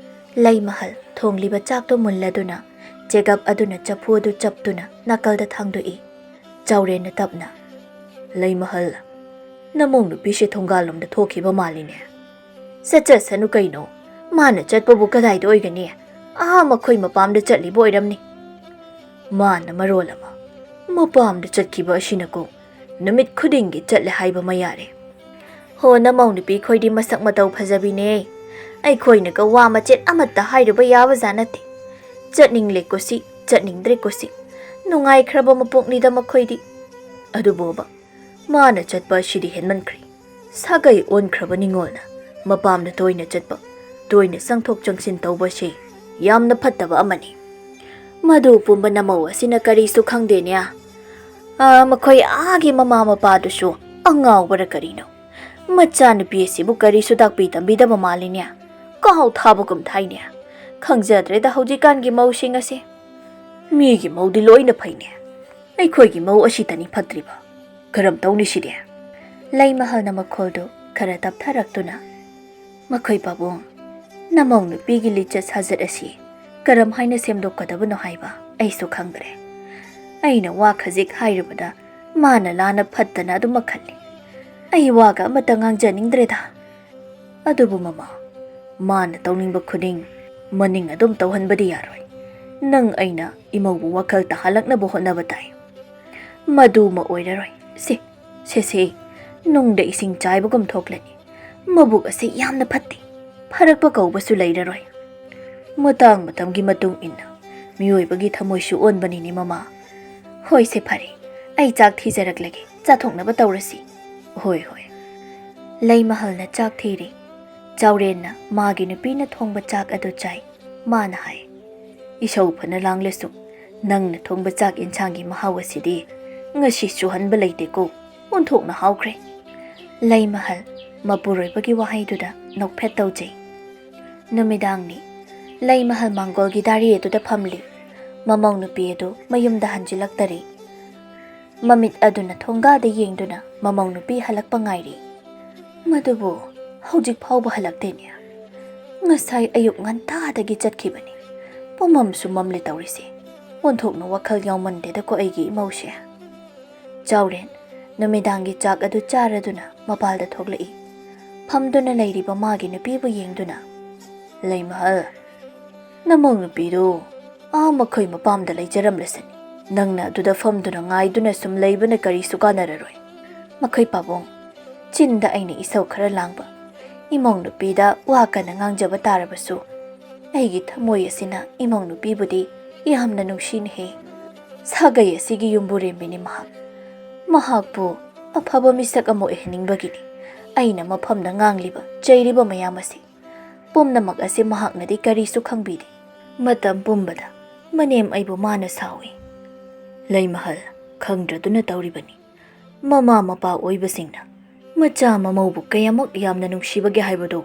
ꯂꯩꯃꯍꯜ ꯊꯣꯡꯂꯤꯕ ꯆꯥꯛꯇꯨ ꯃꯨꯜꯂꯗꯨꯅ ꯆꯦꯒꯞ ꯑꯗꯨꯅ ꯆꯐꯨ ꯑꯗꯨ ꯆꯞꯇꯨꯅ ꯅꯥꯀꯜꯗ ꯊꯥꯡꯗꯣꯛꯏ꯫ ꯆꯥꯎꯔꯦꯟꯅ ꯇꯞꯅ, "ꯂꯩꯃꯍꯜ, ꯅꯃꯧ ꯅꯨꯄꯤꯁꯦ ꯊꯣꯡꯒꯥꯜꯂꯣꯝꯗ ꯊꯣꯛꯈꯤꯕ ꯃꯥꯜꯂꯤꯅꯦ꯫ ꯆꯠꯆꯁꯅꯨ ꯀꯩꯅꯣ, ꯃꯥꯅ ꯆꯠꯄꯕꯨ ꯀꯗꯥꯏꯗ ꯑꯣꯏꯒꯅꯤ? ꯑꯥ ꯃꯈꯣꯏ ꯃꯄꯥꯝꯗ ꯆꯠꯂꯤꯕ ꯑꯣꯏꯔꯝꯅꯤ꯫" ꯃꯥꯅ ꯃꯔꯣꯜ ꯑꯃ ꯃꯄꯥꯝꯗ ꯆꯠꯈꯤꯕ ꯑꯁꯤꯅꯀꯣ ꯅꯨꯃꯤꯠ ꯈꯨꯗꯤꯡꯒꯤ ꯆꯠꯂꯦ ꯍꯥꯏꯕ ꯑꯃ ꯌꯥꯔꯦ꯫ ꯍꯣ, ꯅꯃꯧ ꯅꯨꯄꯤ ꯈꯣꯏꯗꯤ ꯃꯁꯛ ꯃꯇꯧ ꯐꯖꯕꯤꯅꯦ꯫ ꯑꯩꯈꯣꯏꯅꯒ ꯋꯥ ꯃꯆꯦꯠ ꯑꯃꯠꯇ ꯍꯥꯏꯔꯨꯕ ꯌꯥꯕꯖꯥꯠ ꯅꯠꯇꯦ꯫ ꯆꯠꯅꯤꯡꯂꯦ ꯀꯨꯁꯤ, ꯆꯠꯅꯤꯡꯗ꯭ꯔꯦ ꯀꯨꯁꯤ꯫ ꯅꯨꯡꯉꯥꯏꯈ꯭ꯔꯕ ꯃꯄꯣꯛꯅꯤꯗ ꯃꯈꯣꯏꯗꯤ꯫ ꯑꯗꯨꯕꯨꯕ, ꯃꯥꯅ ꯆꯠꯄ ꯑꯁꯤꯗꯤ ꯍꯦꯟꯃꯟꯈ꯭ꯔꯦ꯫ ꯁꯥꯒꯩ ꯑꯣꯟꯈ꯭ꯔꯕ ꯅꯤꯉꯣꯜꯅ ꯃꯄꯥꯝꯗ ꯇꯣꯏꯅ ꯆꯠꯄ, ꯇꯣꯏꯅ ꯆꯪꯊꯣꯛ ꯆꯪꯁꯤꯟ ꯇꯧꯕꯁꯤ ꯌꯥꯝꯅ ꯐꯠꯇꯕ ꯑꯃꯅꯤ꯫ ꯃꯗꯨ ꯄꯨꯝꯕ ꯅꯃꯧ ꯑꯁꯤꯅ ꯀꯔꯤꯁꯨ ꯈꯪꯗꯦꯅꯦ꯫ ꯑꯥ, ꯃꯈꯣꯏ ꯑꯥꯒꯤ ꯃꯃꯥ ꯃꯄꯥꯗꯨꯁꯨ ꯑꯉꯥꯎꯕꯔ ꯀꯔꯤꯅꯣ? ꯃꯆꯥꯅꯨꯄꯤ ꯑꯁꯤꯕꯨ ꯀꯔꯤꯁꯨ ꯇꯥꯛꯄꯤ ꯇꯝꯕꯤꯗꯕ ꯃꯥꯜꯂꯤꯅꯦ꯫ ꯀꯥꯎ ꯊꯥꯕꯒꯨꯝ ꯊꯥꯏꯅꯦ꯫ ꯈꯪꯖꯗ꯭ꯔꯦꯗ ꯍꯧꯖꯤꯛꯀꯥꯟꯒꯤ ꯃꯧꯁꯤꯡ ꯑꯁꯦ꯫ ꯃꯤꯒꯤ ꯃꯧꯗꯤ ꯂꯣꯏꯅ ꯐꯩꯅꯦ꯫ ꯑꯩꯈꯣꯏꯒꯤ ꯃꯧ ꯑꯁꯤꯇꯅꯤ ꯐꯠꯇ꯭ꯔꯤꯕ꯫ ꯀꯔꯝ ꯇꯧꯅꯤ ꯁꯤꯗꯤ? ꯂꯩꯃꯍꯜꯅ ꯃꯈꯣꯜꯗꯨ ꯈꯔ ꯇꯞꯊꯔꯛꯇꯨꯅ, "ꯃꯈꯣꯏ ꯄꯥꯕꯨꯡ, ꯅꯃꯧ ꯅꯨꯄꯤꯒꯤ ꯂꯤꯆꯠ ꯁꯥꯖꯠ ꯑꯁꯤ ꯀꯔꯝ ꯍꯥꯏꯅ ꯁꯦꯝꯗꯣꯛꯀꯗꯕꯅꯣ ꯍꯥꯏꯕ ꯑꯩꯁꯨ ꯈꯪꯗ꯭ꯔꯦ꯫ ꯑꯩꯅ ꯋꯥ ꯈꯖꯤꯛ ꯍꯥꯏꯔꯨꯕꯗ ꯃꯥꯅ ꯂꯥꯟꯅ ꯐꯠꯇꯅ ꯑꯗꯨꯝ ꯃꯈꯜꯂꯤ꯫ ꯑꯩ ꯋꯥꯒ ꯑꯃꯠꯇ ꯉꯥꯡꯖꯅꯤꯡꯗ꯭ꯔꯦꯗ꯫ ꯑꯗꯨꯕꯨ ꯃꯃꯥ, ꯃꯥꯅ ꯇꯧꯅꯤꯡꯕ ꯈꯨꯗꯤꯡ ꯃꯅꯤꯡ ꯑꯗꯨꯝ ꯇꯧꯍꯟꯕꯗꯤ ꯌꯥꯔꯣꯏ꯫ ꯅꯪ ꯑꯩꯅ ꯏꯃꯧꯕꯨ ꯋꯥꯈꯜ ꯇꯥꯍꯜꯂꯛꯅꯕ ꯍꯣꯠꯅꯕ ꯇꯥꯏ꯫ ꯃꯗꯨꯃ ꯑꯣꯏꯔꯔꯣꯏ꯫ ꯁꯦ, ꯁꯦ, ꯁꯦ, ꯅꯨꯡꯗ ꯏꯁꯤꯡ ꯆꯥꯏꯕꯒꯨꯝ ꯊꯣꯛꯂꯅꯤ꯫ ꯃꯕꯨꯛ ꯑꯁꯤ ꯌꯥꯝꯅ ꯐꯠꯇꯦ꯫ ꯐꯔꯛꯄ ꯀꯧꯕꯁꯨ ꯂꯩꯔꯔꯣꯏ꯫ ꯃꯇꯥꯡ ꯃꯇꯝꯒꯤ ꯃꯇꯨꯡ ꯏꯟꯅ ꯃꯤꯑꯣꯏꯕꯒꯤ ꯊꯃꯣꯏꯁꯨ ꯑꯣꯟꯕꯅꯤꯅꯦ ꯃꯃꯥ꯫ ꯍꯣꯏꯁꯦ ꯐꯔꯦ, ꯑꯩ ꯆꯥꯛ ꯊꯤꯖꯔꯛꯂꯒꯦ, ꯆꯥꯊꯣꯛꯅꯕ ꯇꯧꯔꯁꯤ꯫" "ꯍꯣꯏ, ꯍꯣꯏ꯫" ꯂꯩꯃꯍꯜꯅ ꯆꯥꯛ ꯊꯤꯔꯦ꯫ ꯆꯥꯎꯔꯦꯟꯅ ꯃꯥꯒꯤ ꯅꯨꯄꯤꯅ ꯊꯣꯡꯕ ꯆꯥꯛ ꯑꯗꯨ ꯆꯥꯏ꯫ ꯃꯥꯅ ꯍꯥꯏ, "ꯏꯁꯧ ꯐꯅ ꯂꯥꯡꯂꯁꯨ ꯅꯪꯅ ꯊꯣꯡꯕ ꯆꯥꯛ ꯏꯟꯁꯥꯡꯒꯤ ꯃꯍꯥꯎ ꯑꯁꯤꯗꯤ ꯉꯁꯤ ꯁꯨꯍꯟꯕ ꯂꯩꯇꯦꯀꯣ, ꯑꯣꯟꯊꯣꯛꯅ ꯍꯥꯎꯈ꯭ꯔꯦ꯫" ꯂꯩꯃꯍꯜ ꯃꯄꯨꯔꯣꯏꯕꯒꯤ ꯋꯥꯍꯩꯗꯨꯗ ꯅꯣꯛꯐꯦꯠ ꯇꯧꯖꯩ꯫ ꯅꯨꯃꯤꯗꯥꯡꯅꯤ꯫ ꯂꯩꯃꯍꯜ ꯃꯥꯡꯒꯣꯜꯒꯤ ꯗꯥꯔꯤ ꯑꯗꯨꯗ ꯐꯝꯂꯤ꯫ ꯃꯃꯧ ꯅꯨꯄꯤ ꯑꯗꯨ ꯃꯌꯨꯝꯗ ꯍꯟꯖꯤꯜꯂꯛꯇꯔꯤ꯫ ꯃꯃꯤꯠ ꯑꯗꯨꯅ ꯊꯣꯡꯒꯥꯗ ꯌꯦꯡꯗꯨꯅ ꯃꯃꯧ ꯅꯨꯄꯤ ꯍꯜꯂꯛꯄ ꯉꯥꯏꯔꯤ꯫ ꯃꯗꯨꯕꯨ ꯍꯧꯖꯤꯛ ꯐꯥꯎꯕ ꯍꯜꯂꯛꯇꯦꯅꯦ꯫ ꯉꯁꯥꯏ ꯑꯌꯨꯛ ꯉꯟꯇꯥꯗꯒꯤ ꯆꯠꯈꯤꯕꯅꯤ꯫ ꯄꯨꯝꯃꯝꯁꯨ ꯃꯝꯂꯦ ꯇꯧꯔꯤꯁꯦ꯫ ꯑꯣꯟꯊꯣꯛꯅ ꯋꯥꯈꯜ ꯌꯥꯎꯃꯟꯗꯦꯗꯀꯣ ꯑꯩꯒꯤ ꯏꯃꯧꯁꯦ꯫ ꯆꯥꯎꯔꯦꯟ ꯅꯨꯃꯤꯗꯥꯡꯒꯤ ꯆꯥꯛ ꯑꯗꯨ ꯆꯥꯔꯗꯨꯅ ꯃꯄꯥꯜꯗ ꯊꯣꯛꯂꯛꯏ꯫ ꯐꯝꯗꯨꯅ ꯂꯩꯔꯤꯕ ꯃꯥꯒꯤ ꯅꯨꯄꯤꯕꯨ ꯌꯦꯡꯗꯨꯅ, "ꯂꯩꯃꯍꯜ, ꯅꯃꯧ ꯅꯨꯄꯤꯗꯨ ꯑꯥ ꯃꯈꯣꯏ ꯃꯄꯥꯝꯗ ꯂꯩꯖꯔꯝꯂꯁꯅꯤ꯫ ꯅꯪꯅ ꯑꯗꯨꯗ ꯐꯝꯗꯨꯅ ꯉꯥꯏꯗꯨꯅ ꯁꯨꯝ ꯂꯩꯕꯅ ꯀꯔꯤꯁꯨ ꯀꯥꯟꯅꯔꯔꯣꯏ꯫ ꯃꯈꯣꯏ ꯄꯥꯕꯨꯡ, ꯆꯤꯟꯗ ꯑꯩꯅ ꯏꯁꯧ ꯈꯔ ꯂꯥꯡꯕ, ꯏꯃꯧ ꯅꯨꯄꯤꯗ ꯋꯥ ꯀꯟꯅ ꯉꯥꯡꯖꯕ ꯇꯥꯔꯕꯁꯨ, ꯑꯩꯒꯤ ꯊꯃꯣꯏ ꯑꯁꯤꯅ ꯏꯃꯧ ꯅꯨꯄꯤꯕꯨꯗꯤ ꯌꯥꯝꯅ ꯅꯨꯡꯁꯤꯅꯍꯦ꯫ ꯁꯥꯒꯩ ꯑꯁꯤꯒꯤ ꯌꯨꯝꯕꯨꯔꯦꯝꯕꯤꯅꯤ ꯃꯍꯥꯛ꯫ ꯃꯍꯥꯛꯄꯨ ꯑꯐꯕ ꯃꯤꯁꯛ ꯑꯃ ꯑꯣꯏꯍꯟꯅꯤꯡꯕꯒꯤꯅꯤ ꯑꯩꯅ ꯃꯐꯝꯗ ꯉꯥꯡꯂꯤꯕ, ꯆꯩꯔꯤꯕ ꯃꯌꯥꯝ ꯑꯁꯤ꯫ ꯄꯨꯝꯅꯃꯛ ꯑꯁꯤ ꯃꯍꯥꯛꯅꯗꯤ ꯀꯔꯤꯁꯨ ꯈꯪꯕꯤꯗꯦ꯫ ꯃꯇꯝ ꯄꯨꯝꯕꯗ ꯃꯅꯦꯝ ꯑꯩꯕꯨ ꯃꯥꯅ ꯁꯥꯎꯏ꯫ ꯂꯩꯃꯍꯜ, ꯈꯪꯗ꯭ꯔꯗꯨꯅ ꯇꯧꯔꯤꯕꯅꯤ꯫ ꯃꯃꯥ ꯃꯄꯥ ꯑꯣꯏꯕꯁꯤꯡꯅ ꯃꯆꯥ ꯃꯃꯧꯕꯨ ꯀꯌꯥꯃꯨꯛ ꯌꯥꯝꯅ ꯅꯨꯡꯁꯤꯕꯒꯦ ꯍꯥꯏꯕꯗꯨ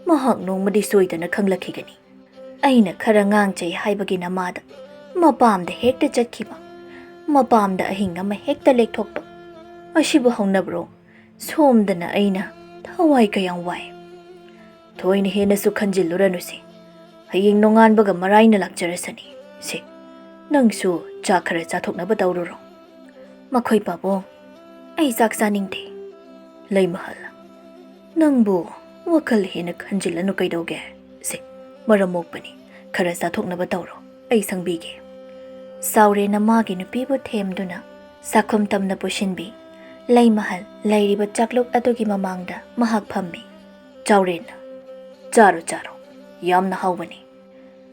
ꯃꯍꯥꯛ ꯅꯣꯡꯃꯗꯤ ꯁꯣꯏꯗꯅ ꯈꯪꯂꯛꯈꯤꯒꯅꯤ꯫ ꯑꯩꯅ ꯈꯔ ꯉꯥꯡꯆꯩ ꯍꯥꯏꯕꯒꯤ ꯅꯃꯥꯗ ꯃꯄꯥꯝꯗ ꯍꯦꯛꯇ ꯆꯠꯈꯤꯕ, ꯃꯄꯥꯝꯗ ꯑꯍꯤꯡ ꯑꯃ ꯍꯦꯛꯇ ꯂꯦꯛꯊꯣꯛꯄ꯫ ꯑꯁꯤꯕꯨ ꯍꯧꯅꯕ꯭ꯔꯣ? ꯁꯣꯝꯗꯅ ꯑꯩꯅ ꯊꯋꯥꯏ ꯀꯌꯥꯝ ꯋꯥꯏ꯫ ꯊꯣꯏꯅ ꯍꯦꯟꯅꯁꯨ ꯈꯟꯖꯤꯜꯂꯨꯔꯅꯨꯁꯦ꯫ ꯍꯌꯦꯡ ꯅꯣꯡꯉꯥꯟꯕꯒ ꯃꯔꯥꯏꯅ ꯂꯥꯛꯆꯔꯁꯅꯤ꯫ ꯁꯦ, ꯅꯪꯁꯨ ꯆꯥꯛ ꯈꯔ ꯆꯥꯊꯣꯛꯅꯕ ꯇꯧꯔꯨꯔꯣ꯫ ꯃꯈꯣꯏ ꯄꯥꯕꯨꯡ, ꯑꯩ ꯆꯥꯛ ꯆꯥꯅꯤꯡꯗꯦ꯫ ꯂꯩꯃꯍꯜ, ꯅꯪꯕꯨ ꯋꯥꯈꯜ ꯍꯦꯟꯅ ꯈꯟꯖꯤꯜꯂꯅꯨ ꯀꯩꯗꯧꯒꯦ? ꯁꯦ, ꯃꯔꯝ ꯃꯣꯛꯄꯅꯤ, ꯈꯔ ꯆꯥꯊꯣꯛꯅꯕ ꯇꯧꯔꯣ, ꯑꯩ ꯁꯪꯕꯤꯒꯦ꯫ ꯆꯥꯎꯔꯦꯟꯅ ꯃꯥꯒꯤ ꯅꯨꯄꯤꯕꯨ ꯊꯦꯝꯗꯨꯅ ꯆꯥꯛꯈꯨꯝ ꯇꯝꯅ ꯄꯨꯁꯤꯟꯕꯤ꯫ ꯂꯩꯃꯍꯜ ꯂꯩꯔꯤꯕ ꯆꯥꯛꯂꯨꯛ ꯑꯗꯨꯒꯤ ꯃꯃꯥꯡꯗ ꯃꯍꯥꯛ ꯐꯝꯃꯤ꯫ ꯆꯥꯎꯔꯦꯟꯅ, "ꯆꯥꯔꯣ, ꯆꯥꯔꯣ, ꯌꯥꯝꯅ ꯍꯥꯎꯕꯅꯤ꯫"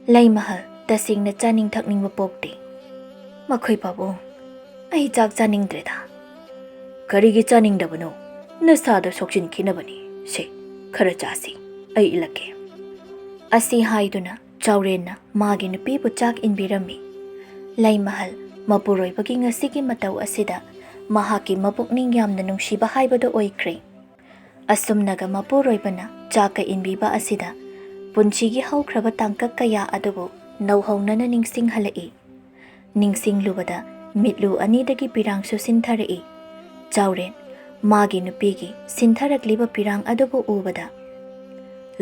ꯂꯩꯃꯍꯜ ꯇꯁꯦꯡꯅ ꯆꯥꯅꯤꯡ ꯊꯛꯅꯤꯡꯕ ꯄꯣꯛꯇꯦ꯫ ꯃꯈꯣꯏ ꯄꯥꯕꯨꯡ, ꯑꯩ ꯆꯥꯛ ꯆꯥꯅꯤꯡꯗ꯭ꯔꯦꯗ꯫ ꯀꯔꯤꯒꯤ ꯆꯥꯅꯤꯡꯗꯕꯅꯣ? ꯅꯁꯥꯗ ꯁꯣꯛꯆꯤꯟꯈꯤꯅꯕꯅꯤ꯫ ꯁꯦ, ꯈꯔ ꯆꯥꯁꯤ, ꯑꯩ ꯏꯜꯂꯛꯀꯦ꯫ ꯑꯁꯤ ꯍꯥꯏꯗꯨꯅ ꯆꯥꯎꯔꯦꯟꯅ ꯃꯥꯒꯤ ꯅꯨꯄꯤꯕꯨ ꯆꯥꯛ ꯏꯟꯕꯤꯔꯝꯃꯤ꯫ ꯂꯩꯃꯍꯜ ꯃꯄꯨꯔꯣꯏꯕꯒꯤ ꯉꯁꯤꯒꯤ ꯃꯇꯧ ꯑꯁꯤꯗ ꯃꯍꯥꯛꯀꯤ ꯃꯄꯨꯛꯅꯤꯡ ꯌꯥꯝꯅ ꯅꯨꯡꯁꯤꯕ ꯍꯥꯏꯕꯗꯨ ꯑꯣꯏꯈ꯭ꯔꯦ꯫ ꯑꯁꯨꯝꯅꯒ ꯃꯄꯨꯔꯣꯏꯕꯅ ꯆꯥꯛꯀ ꯏꯟꯕꯤꯕ ꯑꯁꯤꯗ ꯄꯨꯟꯁꯤꯒꯤ ꯍꯧꯈ꯭ꯔꯕ ꯇꯥꯡꯀꯛ ꯀꯌꯥ ꯑꯗꯨꯕꯨ ꯅꯧꯍꯧꯅꯅ ꯅꯤꯡꯁꯤꯡꯍꯜꯂꯛꯏ꯫ ꯅꯤꯡꯁꯤꯡꯂꯨꯕꯗ ꯃꯤꯠꯂꯨ ꯑꯅꯤꯗꯒꯤ ꯄꯤꯔꯥꯡꯁꯨ ꯁꯤꯟꯊꯔꯛꯏ꯫ ꯆꯥꯎꯔꯦꯟ ꯃꯥꯒꯤ ꯅꯨꯄꯤꯒꯤ ꯁꯤꯟꯊꯔꯛꯂꯤꯕ ꯄꯤꯔꯥꯡ ꯑꯗꯨꯕꯨ ꯎꯕꯗ,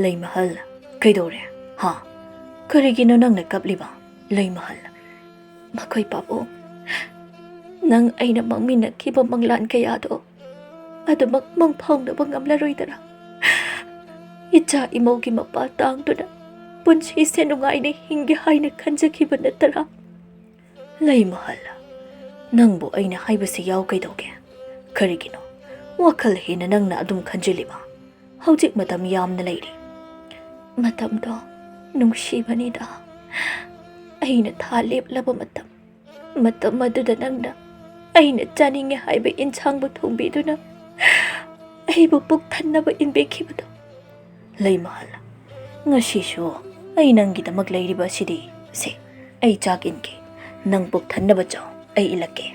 "ꯂꯩꯃꯍꯜ, ꯀꯩꯗꯧꯔꯦ? ꯍꯥ? ꯀꯔꯤꯒꯤꯅꯣ ꯅꯪꯅ ꯀꯞꯂꯤꯕ, ꯂꯩꯃꯍꯜ?" "ꯃꯈꯣꯏ ꯄꯥꯕꯨꯡ, ꯅꯪ ꯑꯩꯅ ꯃꯪꯃꯤꯟꯅꯈꯤꯕ ꯃꯪꯂꯥꯟ ꯀꯌꯥꯗꯣ ꯑꯗꯨꯃꯛ ꯃꯪꯐꯥꯎꯅꯕ ꯉꯝꯂꯔꯣꯏꯗꯔꯥ? ꯏꯆꯥ ꯏꯃꯧꯒꯤ ꯃꯄꯥ ꯇꯥꯡꯗꯨꯅ ꯄꯨꯟꯁꯤꯁꯦ ꯅꯨꯡꯉꯥꯏꯅ ꯍꯤꯡꯒꯦ ꯍꯥꯏꯅ ꯈꯟꯖꯈꯤꯕ ꯅꯠꯇꯔꯥ?" "ꯂꯩꯃꯍꯜ, ꯅꯪꯕꯨ ꯑꯩꯅ ꯍꯥꯏꯕꯁꯤ ꯌꯥꯎ ꯀꯩꯗꯧꯒꯦ? ꯀꯔꯤꯒꯤꯅꯣ? ꯋꯥꯈꯜ ꯍꯦꯟꯅ ꯅꯪꯅ ꯑꯗꯨꯝ ꯈꯟꯖꯤꯜꯂꯤꯕ? ꯍꯧꯖꯤꯛ ꯃꯇꯝ ꯌꯥꯝꯅ ꯂꯩꯔꯤ꯫" "ꯃꯇꯝꯗꯣ ꯅꯨꯡꯁꯤꯕꯅꯤꯗ꯫ ꯑꯩꯅ ꯊꯥ ꯂꯦꯞꯂꯕ ꯃꯇꯝ, ꯃꯇꯝ ꯑꯗꯨꯗ ꯅꯪꯅ ꯑꯩꯅ ꯆꯥꯅꯤꯡꯉꯦ ꯍꯥꯏꯕ ꯏꯟꯁꯥꯡꯕꯨ ꯊꯣꯡꯕꯤꯗꯨꯅ ꯑꯩꯕꯨ ꯄꯨꯛ ꯊꯟꯅꯕ ꯏꯟꯕꯤꯈꯤꯕꯗꯣ꯫" "ꯂꯩꯃꯍꯜ, ꯉꯁꯤꯁꯨ ꯑꯩ ꯅꯪꯒꯤꯗꯃꯛ ꯂꯩꯔꯤꯕ ꯑꯁꯤꯗꯤ꯫ ꯁꯦ, ꯑꯩ ꯆꯥꯛ ꯏꯟꯒꯦ꯫ ꯅꯪ ꯄꯨꯛ ꯊꯟꯅꯕ ꯆꯥꯎ, ꯑꯩ ꯏꯜꯂꯛꯀꯦ꯫"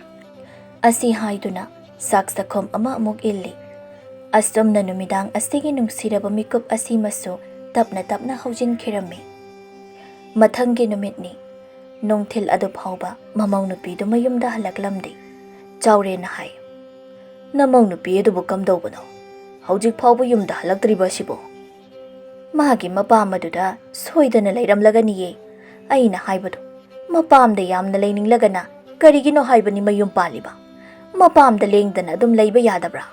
ꯑꯁꯤ ꯍꯥꯏꯗꯨꯅ ꯆꯥꯛ ꯆꯥꯛꯈꯨꯝ ꯑꯃ ꯑꯃꯨꯛ ꯏꯜꯂꯤ꯫ ꯑꯁꯨꯝꯅ ꯅꯨꯃꯤꯗꯥꯡ ꯑꯁꯤꯒꯤ ꯅꯨꯡꯁꯤꯔꯕ ꯃꯤꯀꯨꯞ ꯑꯁꯤꯃꯁꯨ ꯇꯞꯅ ꯇꯞꯅ ꯍꯧꯖꯤꯟꯈꯤꯔꯝꯃꯤ꯫ ꯃꯊꯪꯒꯤ ꯅꯨꯃꯤꯠꯅꯤ꯫ ꯅꯨꯡꯊꯤꯜ ꯑꯗꯨ ꯐꯥꯎꯕ ꯃꯃꯧ ꯅꯨꯄꯤꯗꯨ ꯃꯌꯨꯝꯗ ꯍꯜꯂꯛꯂꯝꯗꯦ꯫ ꯆꯥꯎꯔꯦꯟꯅ ꯍꯥꯏ, "ꯅꯃꯧ ꯅꯨꯄꯤ ꯑꯗꯨꯕꯨ ꯀꯝꯗꯧꯕꯅꯣ? ꯍꯧꯖꯤꯛ ꯐꯥꯎꯕ ꯌꯨꯝꯗ ꯍꯜꯂꯛꯇ꯭ꯔꯤꯕ ꯑꯁꯤꯕꯨ?" "ꯃꯥꯒꯤ ꯃꯄꯥꯝ ꯑꯗꯨꯗ ꯁꯣꯏꯗꯅ ꯂꯩꯔꯝꯂꯒꯅꯤꯌꯦ꯫ ꯑꯩꯅ ꯍꯥꯏꯕꯗꯣ, ꯃꯄꯥꯝꯗ ꯌꯥꯝꯅ ꯂꯩꯅꯤꯡꯂꯒꯅ ꯀꯔꯤꯒꯤꯅꯣ ꯍꯥꯏꯕꯅꯤ ꯃꯌꯨꯝ ꯄꯥꯜꯂꯤꯕ? ꯃꯄꯥꯝꯗ ꯂꯦꯡꯗꯅ ꯑꯗꯨꯝ ꯂꯩꯕ ꯌꯥꯗꯕ꯭ꯔꯥ?"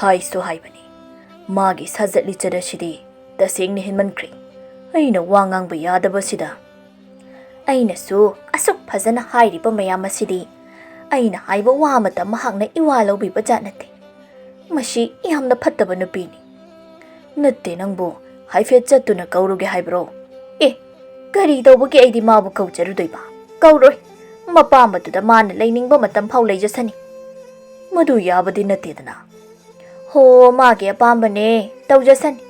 "ꯍꯥꯏꯁꯨ ꯍꯥꯏꯕꯅꯤ, ꯃꯥꯒꯤ ꯁꯥꯖꯠ ꯂꯤꯆꯠ ꯑꯁꯤꯗꯤ ꯇꯁꯦꯡꯅ ꯍꯦꯟꯃꯟꯈ꯭ꯔꯦ꯫ ꯑꯩꯅ ꯋꯥ ꯉꯥꯡꯕ ꯌꯥꯗꯕꯁꯤꯗ꯫ ꯑꯩꯅꯁꯨ ꯑꯁꯨꯛ ꯐꯖꯅ ꯍꯥꯏꯔꯤꯕ ꯃꯌꯥꯝ ꯑꯁꯤꯗꯤ ꯑꯩꯅ ꯍꯥꯏꯕ ꯋꯥ ꯑꯃꯠꯇ ꯃꯍꯥꯛꯅ ꯏꯋꯥ ꯂꯧꯕꯤꯕ ꯖꯥꯠ ꯅꯠꯇꯦ꯫ ꯃꯁꯤ ꯌꯥꯝꯅ ꯐꯠꯇꯕ ꯅꯨꯄꯤꯅꯤ꯫" "ꯅꯠꯇꯦ, ꯅꯪꯕꯨ ꯍꯥꯏꯐꯦꯠ ꯆꯠꯇꯨꯅ ꯀꯧꯔꯨꯒꯦ ꯍꯥꯏꯕ꯭ꯔꯣ?" "ꯑꯦ, ꯀꯔꯤ ꯇꯧꯕꯒꯤ ꯑꯩꯗꯤ ꯃꯥꯕꯨ ꯀꯧꯖꯔꯨꯗꯣꯏꯕ? ꯀꯧꯔꯣꯏ꯫ ꯃꯄꯥꯝ ꯑꯗꯨꯗ ꯃꯥꯅ ꯂꯩꯅꯤꯡꯕ ꯃꯇꯝ ꯐꯥꯎ ꯂꯩꯖꯁꯅꯤ꯫ ꯃꯗꯨ ꯌꯥꯕꯗꯤ ꯅꯠꯇꯦꯗꯅ꯫" "ꯍꯣ, ꯃꯥꯒꯤ ꯑꯄꯥꯝꯕꯅꯦ, ꯇꯧꯖꯁꯅꯤ꯫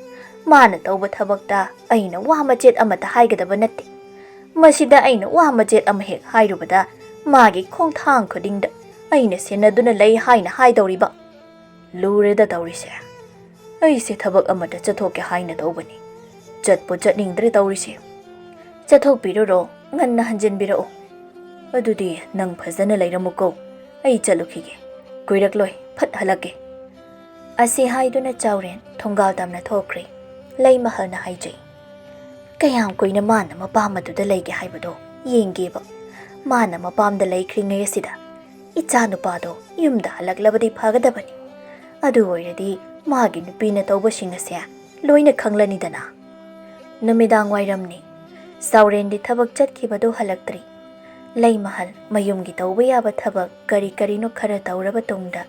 ꯃꯥꯅ ꯇꯧꯕ ꯊꯕꯛꯇ ꯑꯩꯅ ꯋꯥ ꯃꯆꯦꯠ ꯑꯃꯠꯇ ꯍꯥꯏꯒꯗꯕ ꯅꯠꯇꯦ꯫ ꯃꯁꯤꯗ ꯑꯩꯅ ꯋꯥ ꯃꯆꯦꯠ ꯑꯃ ꯍꯦꯛ ꯍꯥꯏꯔꯨꯕꯗ ꯃꯥꯒꯤ ꯈꯣꯡꯊꯥꯡ ꯈꯨꯗꯤꯡꯗ ꯑꯩꯅ ꯁꯦꯟꯅꯗꯨꯅ ꯂꯩ ꯍꯥꯏꯅ ꯍꯥꯏꯗꯧꯔꯤꯕ꯫ ꯂꯨꯔꯦꯗ ꯇꯧꯔꯤꯁꯦ꯫ ꯑꯩꯁꯦ ꯊꯕꯛ ꯑꯃꯠꯇ ꯆꯠꯊꯣꯛꯀꯦ ꯍꯥꯏꯅ ꯇꯧꯕꯅꯤ꯫ ꯆꯠꯄꯨ ꯆꯠꯅꯤꯡꯗ꯭ꯔꯦ ꯇꯧꯔꯤꯁꯦ꯫ ꯆꯠꯊꯣꯛꯄꯤꯔꯨꯔꯣ, ꯉꯟꯅ ꯍꯟꯖꯤꯟꯕꯤꯔꯛꯎ꯫ ꯑꯗꯨꯗꯤ ꯅꯪ ꯐꯖꯅ ꯂꯩꯔꯝꯃꯨꯀꯣ, ꯑꯩ ꯆꯠꯂꯨꯈꯤꯒꯦ꯫ ꯀꯨꯏꯔꯛꯂꯣꯏ, ꯐꯠ ꯍꯜꯂꯛꯀꯦ꯫ ꯑꯁꯤ ꯍꯥꯏꯗꯨꯅ ꯆꯥꯎꯔꯦꯟ ꯊꯣꯡꯒꯥꯜ ꯇꯝꯅ ꯊꯣꯛꯈ꯭ꯔꯦ꯫ ꯂꯩꯃꯍꯜꯅ ꯍꯥꯏꯖꯩ, ꯀꯌꯥꯝ ꯀꯨꯏꯅ ꯃꯥꯅ ꯃꯄꯥꯝ ꯑꯗꯨꯗ ꯂꯩꯒꯦ ꯍꯥꯏꯕꯗꯣ ꯌꯦꯡꯒꯦꯕ꯫ ꯃꯥꯅ ꯃꯄꯥꯝꯗ ꯂꯩꯈ꯭ꯔꯤꯉꯩ ꯑꯁꯤꯗ ꯏꯆꯥ ꯅꯨꯄꯥꯗꯣ ꯌꯨꯝꯗ ꯍꯜꯂꯛꯂꯕꯗꯤ ꯐꯒꯗꯕꯅꯤ꯫ ꯑꯗꯨ ꯑꯣꯏꯔꯗꯤ ꯃꯥꯒꯤ ꯅꯨꯄꯤꯅ ꯇꯧꯕꯁꯤꯡ ꯑꯁꯦ ꯂꯣꯏꯅ ꯈꯪꯂꯅꯤꯗꯅ꯫ ꯅꯨꯃꯤꯗꯥꯡ ꯋꯥꯏꯔꯝꯅꯤ꯫ ꯆꯥꯎꯔꯦꯟꯗꯤ ꯊꯕꯛ ꯆꯠꯈꯤꯕꯗꯨ ꯍꯜꯂꯛꯇ꯭ꯔꯤ꯫ ꯂꯩꯃꯍꯜ ꯃꯌꯨꯝꯒꯤ ꯇꯧꯕ ꯌꯥꯕ ꯊꯕꯛ ꯀꯔꯤ ꯀꯔꯤꯅꯣ ꯈꯔ ꯇꯧꯔꯕ ꯇꯨꯡꯗ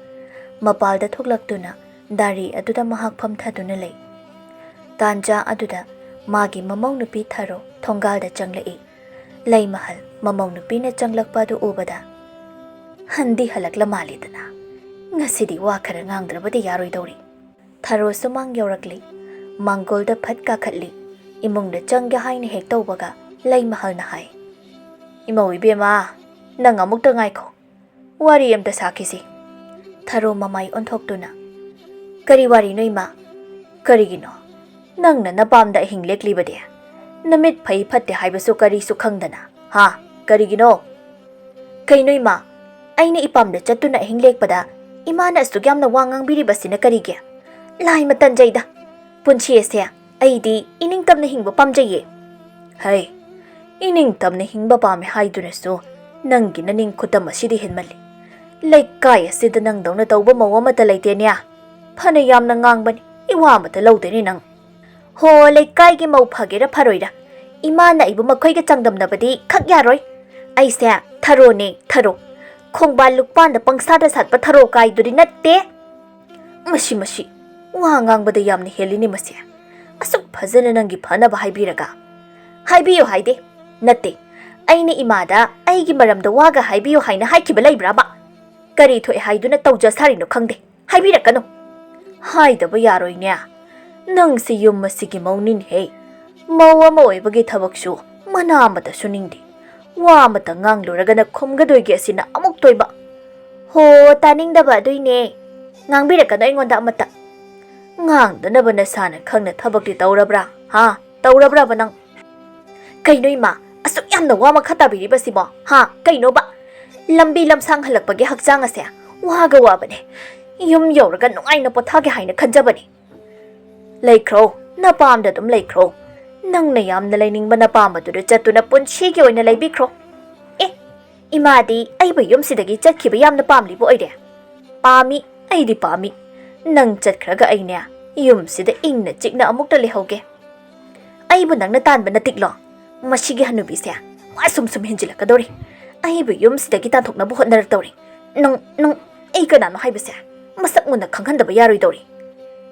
ꯃꯄꯥꯜꯗ ꯊꯣꯛꯂꯛꯇꯨꯅ ꯗꯥꯔꯤ ꯑꯗꯨꯗ ꯃꯍꯥꯛ ꯐꯝꯊꯗꯨꯅ ꯂꯩ꯫ ꯇꯥꯟꯖꯥ ꯑꯗꯨꯗ ꯃꯥꯒꯤ ꯃꯃꯧ ꯅꯨꯄꯤ ꯊꯔꯣ ꯊꯣꯡꯒꯥꯜꯗ ꯆꯪꯂꯛꯏ꯫ ꯂꯩꯃꯍꯜ ꯃꯃꯧ ꯅꯨꯄꯤꯅ ꯆꯪꯂꯛꯄ ꯑꯗꯨ ꯎꯕꯗ, "ꯍꯟꯗꯤ ꯍꯜꯂꯛꯂ ꯃꯥꯜꯂꯦꯗꯅ, ꯉꯁꯤꯗꯤ ꯋꯥ ꯈꯔ ꯉꯥꯡꯗ꯭ꯔꯕꯗꯤ ꯌꯥꯔꯣꯏꯗꯧꯔꯤ꯫" ꯊꯔꯣ ꯁꯨꯃꯥꯡ ꯌꯧꯔꯛꯂꯤ꯫ ꯃꯥꯡꯒꯣꯜꯗ ꯐꯠ ꯀꯥꯈꯠꯂꯤ꯫ ꯏꯃꯨꯡꯗ ꯆꯪꯒꯦ ꯍꯥꯏꯅ ꯍꯦꯛ ꯇꯧꯕꯒ ꯂꯩꯃꯍꯜꯅ ꯍꯥꯏ, "ꯏꯃꯧ ꯏꯕꯦꯝꯃ, ꯅꯪ ꯑꯃꯨꯛꯇ ꯉꯥꯏꯈꯣ, ꯋꯥꯔꯤ ꯑꯝꯇ ꯁꯥꯈꯤꯁꯤ꯫" ꯊꯔꯣ ꯃꯃꯥꯏ ꯑꯣꯟꯊꯣꯛꯇꯨꯅ, "ꯀꯔꯤ ꯋꯥꯔꯤꯅꯣ ꯏꯃꯥ? ꯀꯔꯤꯒꯤꯅꯣ? ꯅꯪꯅ ꯅꯄꯥꯝꯗ ꯑꯍꯤꯡ ꯂꯦꯛꯂꯤꯕꯗꯤ? ꯅꯃꯤꯠ ꯐꯩ ꯐꯠꯇꯦ ꯍꯥꯏꯕꯁꯨ ꯀꯔꯤꯁꯨ ꯈꯪꯗꯅ, ꯍꯥ? ꯀꯔꯤꯒꯤꯅꯣ?" "ꯀꯩꯅꯣ ꯏꯃꯥ? ꯑꯩꯅ ꯏꯄꯥꯝꯗ ꯆꯠꯇꯨꯅ ꯑꯍꯤꯡ ꯂꯦꯛꯄꯗ ꯏꯃꯥꯅ ꯑꯁꯨꯛ ꯌꯥꯝꯅ ꯋꯥ ꯉꯥꯡꯕꯤꯔꯤꯕꯁꯤꯅ ꯀꯔꯤꯒꯤ? ꯂꯥꯏꯃ ꯇꯟꯖꯩꯗ꯫ ꯄꯨꯟꯁꯤ ꯑꯁꯦ ꯑꯩꯗꯤ ꯏꯅꯤꯡꯇꯝꯅ ꯍꯤꯡꯕ ꯄꯥꯝꯖꯩꯌꯦ꯫" "ꯍꯩ, ꯏꯅꯤꯡꯇꯝꯅ ꯍꯤꯡꯕ ꯄꯥꯝꯃꯦ ꯍꯥꯏꯗꯨꯅꯁꯨ ꯅꯪꯒꯤ ꯅꯅꯤꯡ ꯈꯨꯇꯝ ꯑꯁꯤꯗꯤ ꯍꯦꯟꯃꯜꯂꯤ꯫ ꯂꯩꯀꯥꯏ ꯑꯁꯤꯗ ꯅꯪꯗꯧꯅ ꯇꯧꯕ ꯃꯧ ꯑꯃꯠꯇ ꯂꯩꯇꯦꯅꯦ꯫ ꯐꯅ ꯌꯥꯝꯅ ꯉꯥꯡꯕꯅꯤ, ꯏꯋꯥ ꯑꯃꯠꯇ ꯂꯧꯗꯦꯅꯦ ꯅꯪ꯫" "ꯍꯣ, ꯂꯩꯀꯥꯏꯒꯤ ꯃꯧ ꯐꯒꯦꯔꯥ ꯐꯔꯣꯏꯔꯥ, ꯏꯃꯥꯅ ꯑꯩꯕꯨ ꯃꯈꯣꯏꯒ ꯆꯥꯡꯗꯝꯅꯕꯗꯤ ꯈꯛ ꯌꯥꯔꯣꯏ꯫ ꯑꯩꯁꯦ ꯊꯔꯣꯅꯦ, ꯊꯔꯣ꯫ ꯈꯣꯡꯕꯥꯜ ꯂꯨꯛꯄꯥꯟꯗ ꯄꯪꯁꯥꯗ ꯁꯥꯠꯄ ꯊꯔꯣ ꯀꯥꯏꯗꯨꯗꯤ ꯅꯠꯇꯦ꯫" "ꯃꯁꯤ, ꯃꯁꯤ, ꯋꯥ ꯉꯥꯡꯕꯗ ꯌꯥꯝꯅ ꯍꯦꯜꯂꯤꯅꯦ ꯃꯁꯤ꯫ ꯑꯁꯨꯛ ꯐꯖꯅ ꯅꯪꯒꯤ ꯐꯅꯕ ꯍꯥꯏꯕꯤꯔꯒ꯫" "ꯍꯥꯏꯕꯤꯌꯨ ꯍꯥꯏꯗꯦ꯫ ꯅꯠꯇꯦ, ꯑꯩꯅ ꯏꯃꯥꯗ ꯑꯩꯒꯤ ꯃꯔꯝꯗ ꯋꯥꯒ ꯍꯥꯏꯕꯤꯌꯨ ꯍꯥꯏꯅ ꯍꯥꯏꯈꯤꯕ ꯂꯩꯕ꯭ꯔꯥꯕ? ꯀꯔꯤ ꯊꯣꯛꯑꯦ ꯍꯥꯏꯗꯨꯅ ꯇꯧꯖ ꯁꯥꯔꯤꯅꯣ ꯈꯪꯗꯦ꯫ ꯍꯥꯏꯕꯤꯔꯛꯀꯅꯨ꯫" "ꯍꯥꯏꯗꯕ ꯌꯥꯔꯣꯏꯅꯦ꯫ ꯅꯪꯁꯤ ꯌꯨꯝ ꯑꯁꯤꯒꯤ ꯃꯧꯅꯤꯅꯦꯍꯦ꯫ ꯃꯧ ꯑꯃ ꯑꯣꯏꯕꯒꯤ ꯊꯕꯛꯁꯨ ꯃꯅꯥ ꯑꯃꯇ ꯁꯨꯅꯤꯡꯗꯦ꯫ ꯋꯥ ꯑꯃꯇ ꯉꯥꯡꯂꯨꯔꯒꯅ ꯈꯨꯝꯒꯗꯣꯏꯒꯤ ꯑꯁꯤꯅ ꯑꯃꯨꯛ ꯇꯣꯏꯕ꯫" "ꯍꯣ, ꯇꯥꯅꯤꯡꯗꯕ ꯑꯗꯨꯏꯅꯦ꯫ ꯉꯥꯡꯕꯤꯔꯛꯀꯅꯨ ꯑꯩꯉꯣꯟꯗ ꯑꯃꯇ꯫" "ꯉꯥꯡꯗꯅꯕ ꯅꯁꯥꯅ ꯈꯪꯅ ꯊꯕꯛꯇꯤ ꯇꯧꯔꯕ꯭ꯔꯥ? ꯍꯥ? ꯇꯧꯔꯕ꯭ꯔꯕ ꯅꯪ? ꯀꯩꯅꯣ ꯏꯃꯥ, ꯑꯁꯨꯛ ꯌꯥꯝꯅ ꯋꯥ ꯃꯈꯥ ꯇꯥꯕꯤꯔꯤꯕꯁꯤꯕꯣ? ꯍꯥ? ꯀꯩꯅꯣꯕ? ꯂꯝꯕꯤ ꯂꯝꯁꯥꯡ ꯍꯜꯂꯛꯄꯒꯤ ꯍꯛꯆꯥꯡ ꯑꯁꯦ ꯋꯥꯒ ꯋꯥꯕꯅꯦ꯫ ꯌꯨꯝ ꯌꯧꯔꯒ ꯅꯨꯡꯉꯥꯏꯅ ꯄꯣꯊꯥꯒꯦ ꯍꯥꯏꯅ ꯈꯟꯖꯕꯅꯦ꯫ ꯂꯩꯈ꯭ꯔꯣ, ꯅꯄꯥꯝꯗ ꯑꯗꯨꯝ ꯂꯩꯈ꯭ꯔꯣ꯫ ꯅꯪꯅ ꯌꯥꯝꯅ ꯂꯩꯅꯤꯡꯕ ꯅꯄꯥꯝ ꯑꯗꯨꯗ ꯆꯠꯇꯨꯅ ꯄꯨꯟꯁꯤꯒꯤ ꯑꯣꯏꯅ ꯂꯩꯕꯤꯈ꯭ꯔꯣ꯫ ꯑꯦ, ꯏꯃꯥꯗꯤ ꯑꯩꯕꯨ ꯌꯨꯝꯁꯤꯗꯒꯤ ꯆꯠꯈꯤꯕ ꯌꯥꯝꯅ ꯄꯥꯝꯂꯤꯕ ꯑꯣꯏꯔꯦ꯫ ꯄꯥꯝꯃꯤ, ꯑꯩꯗꯤ ꯄꯥꯝꯃꯤ꯫ ꯅꯪ ꯆꯠꯈ꯭ꯔꯒ ꯑꯩꯅꯦ, ꯌꯨꯝꯁꯤꯗ ꯏꯪꯅ ꯆꯤꯛꯅ ꯑꯃꯨꯛꯇ ꯂꯩꯍꯧꯒꯦ꯫ ꯑꯩꯕꯨ ꯅꯪꯅ ꯇꯥꯟꯕ ꯅꯠꯇꯤꯛꯂꯣ? ꯃꯁꯤꯒꯤ ꯍꯅꯨꯕꯤꯁꯦ ꯃꯥ ꯁꯨꯝ ꯁꯨꯝ ꯍꯦꯟꯖꯤꯜꯂꯛꯀꯗꯧꯔꯤ꯫ ꯑꯩꯕꯨ ꯌꯨꯝꯁꯤꯗꯒꯤ ꯇꯥꯟꯊꯣꯛꯅꯕ ꯍꯣꯠꯅꯔꯛꯇꯧꯔꯤ꯫ ꯅꯪ, ꯅꯪ, ꯑꯩ ꯀꯅꯥꯅꯣ ꯍꯥꯏꯕꯁꯦ ꯃꯁꯛ ꯃꯨꯟꯅ ꯈꯪꯍꯟꯗꯕ ꯌꯥꯔꯣꯏꯗꯧꯔꯤ꯫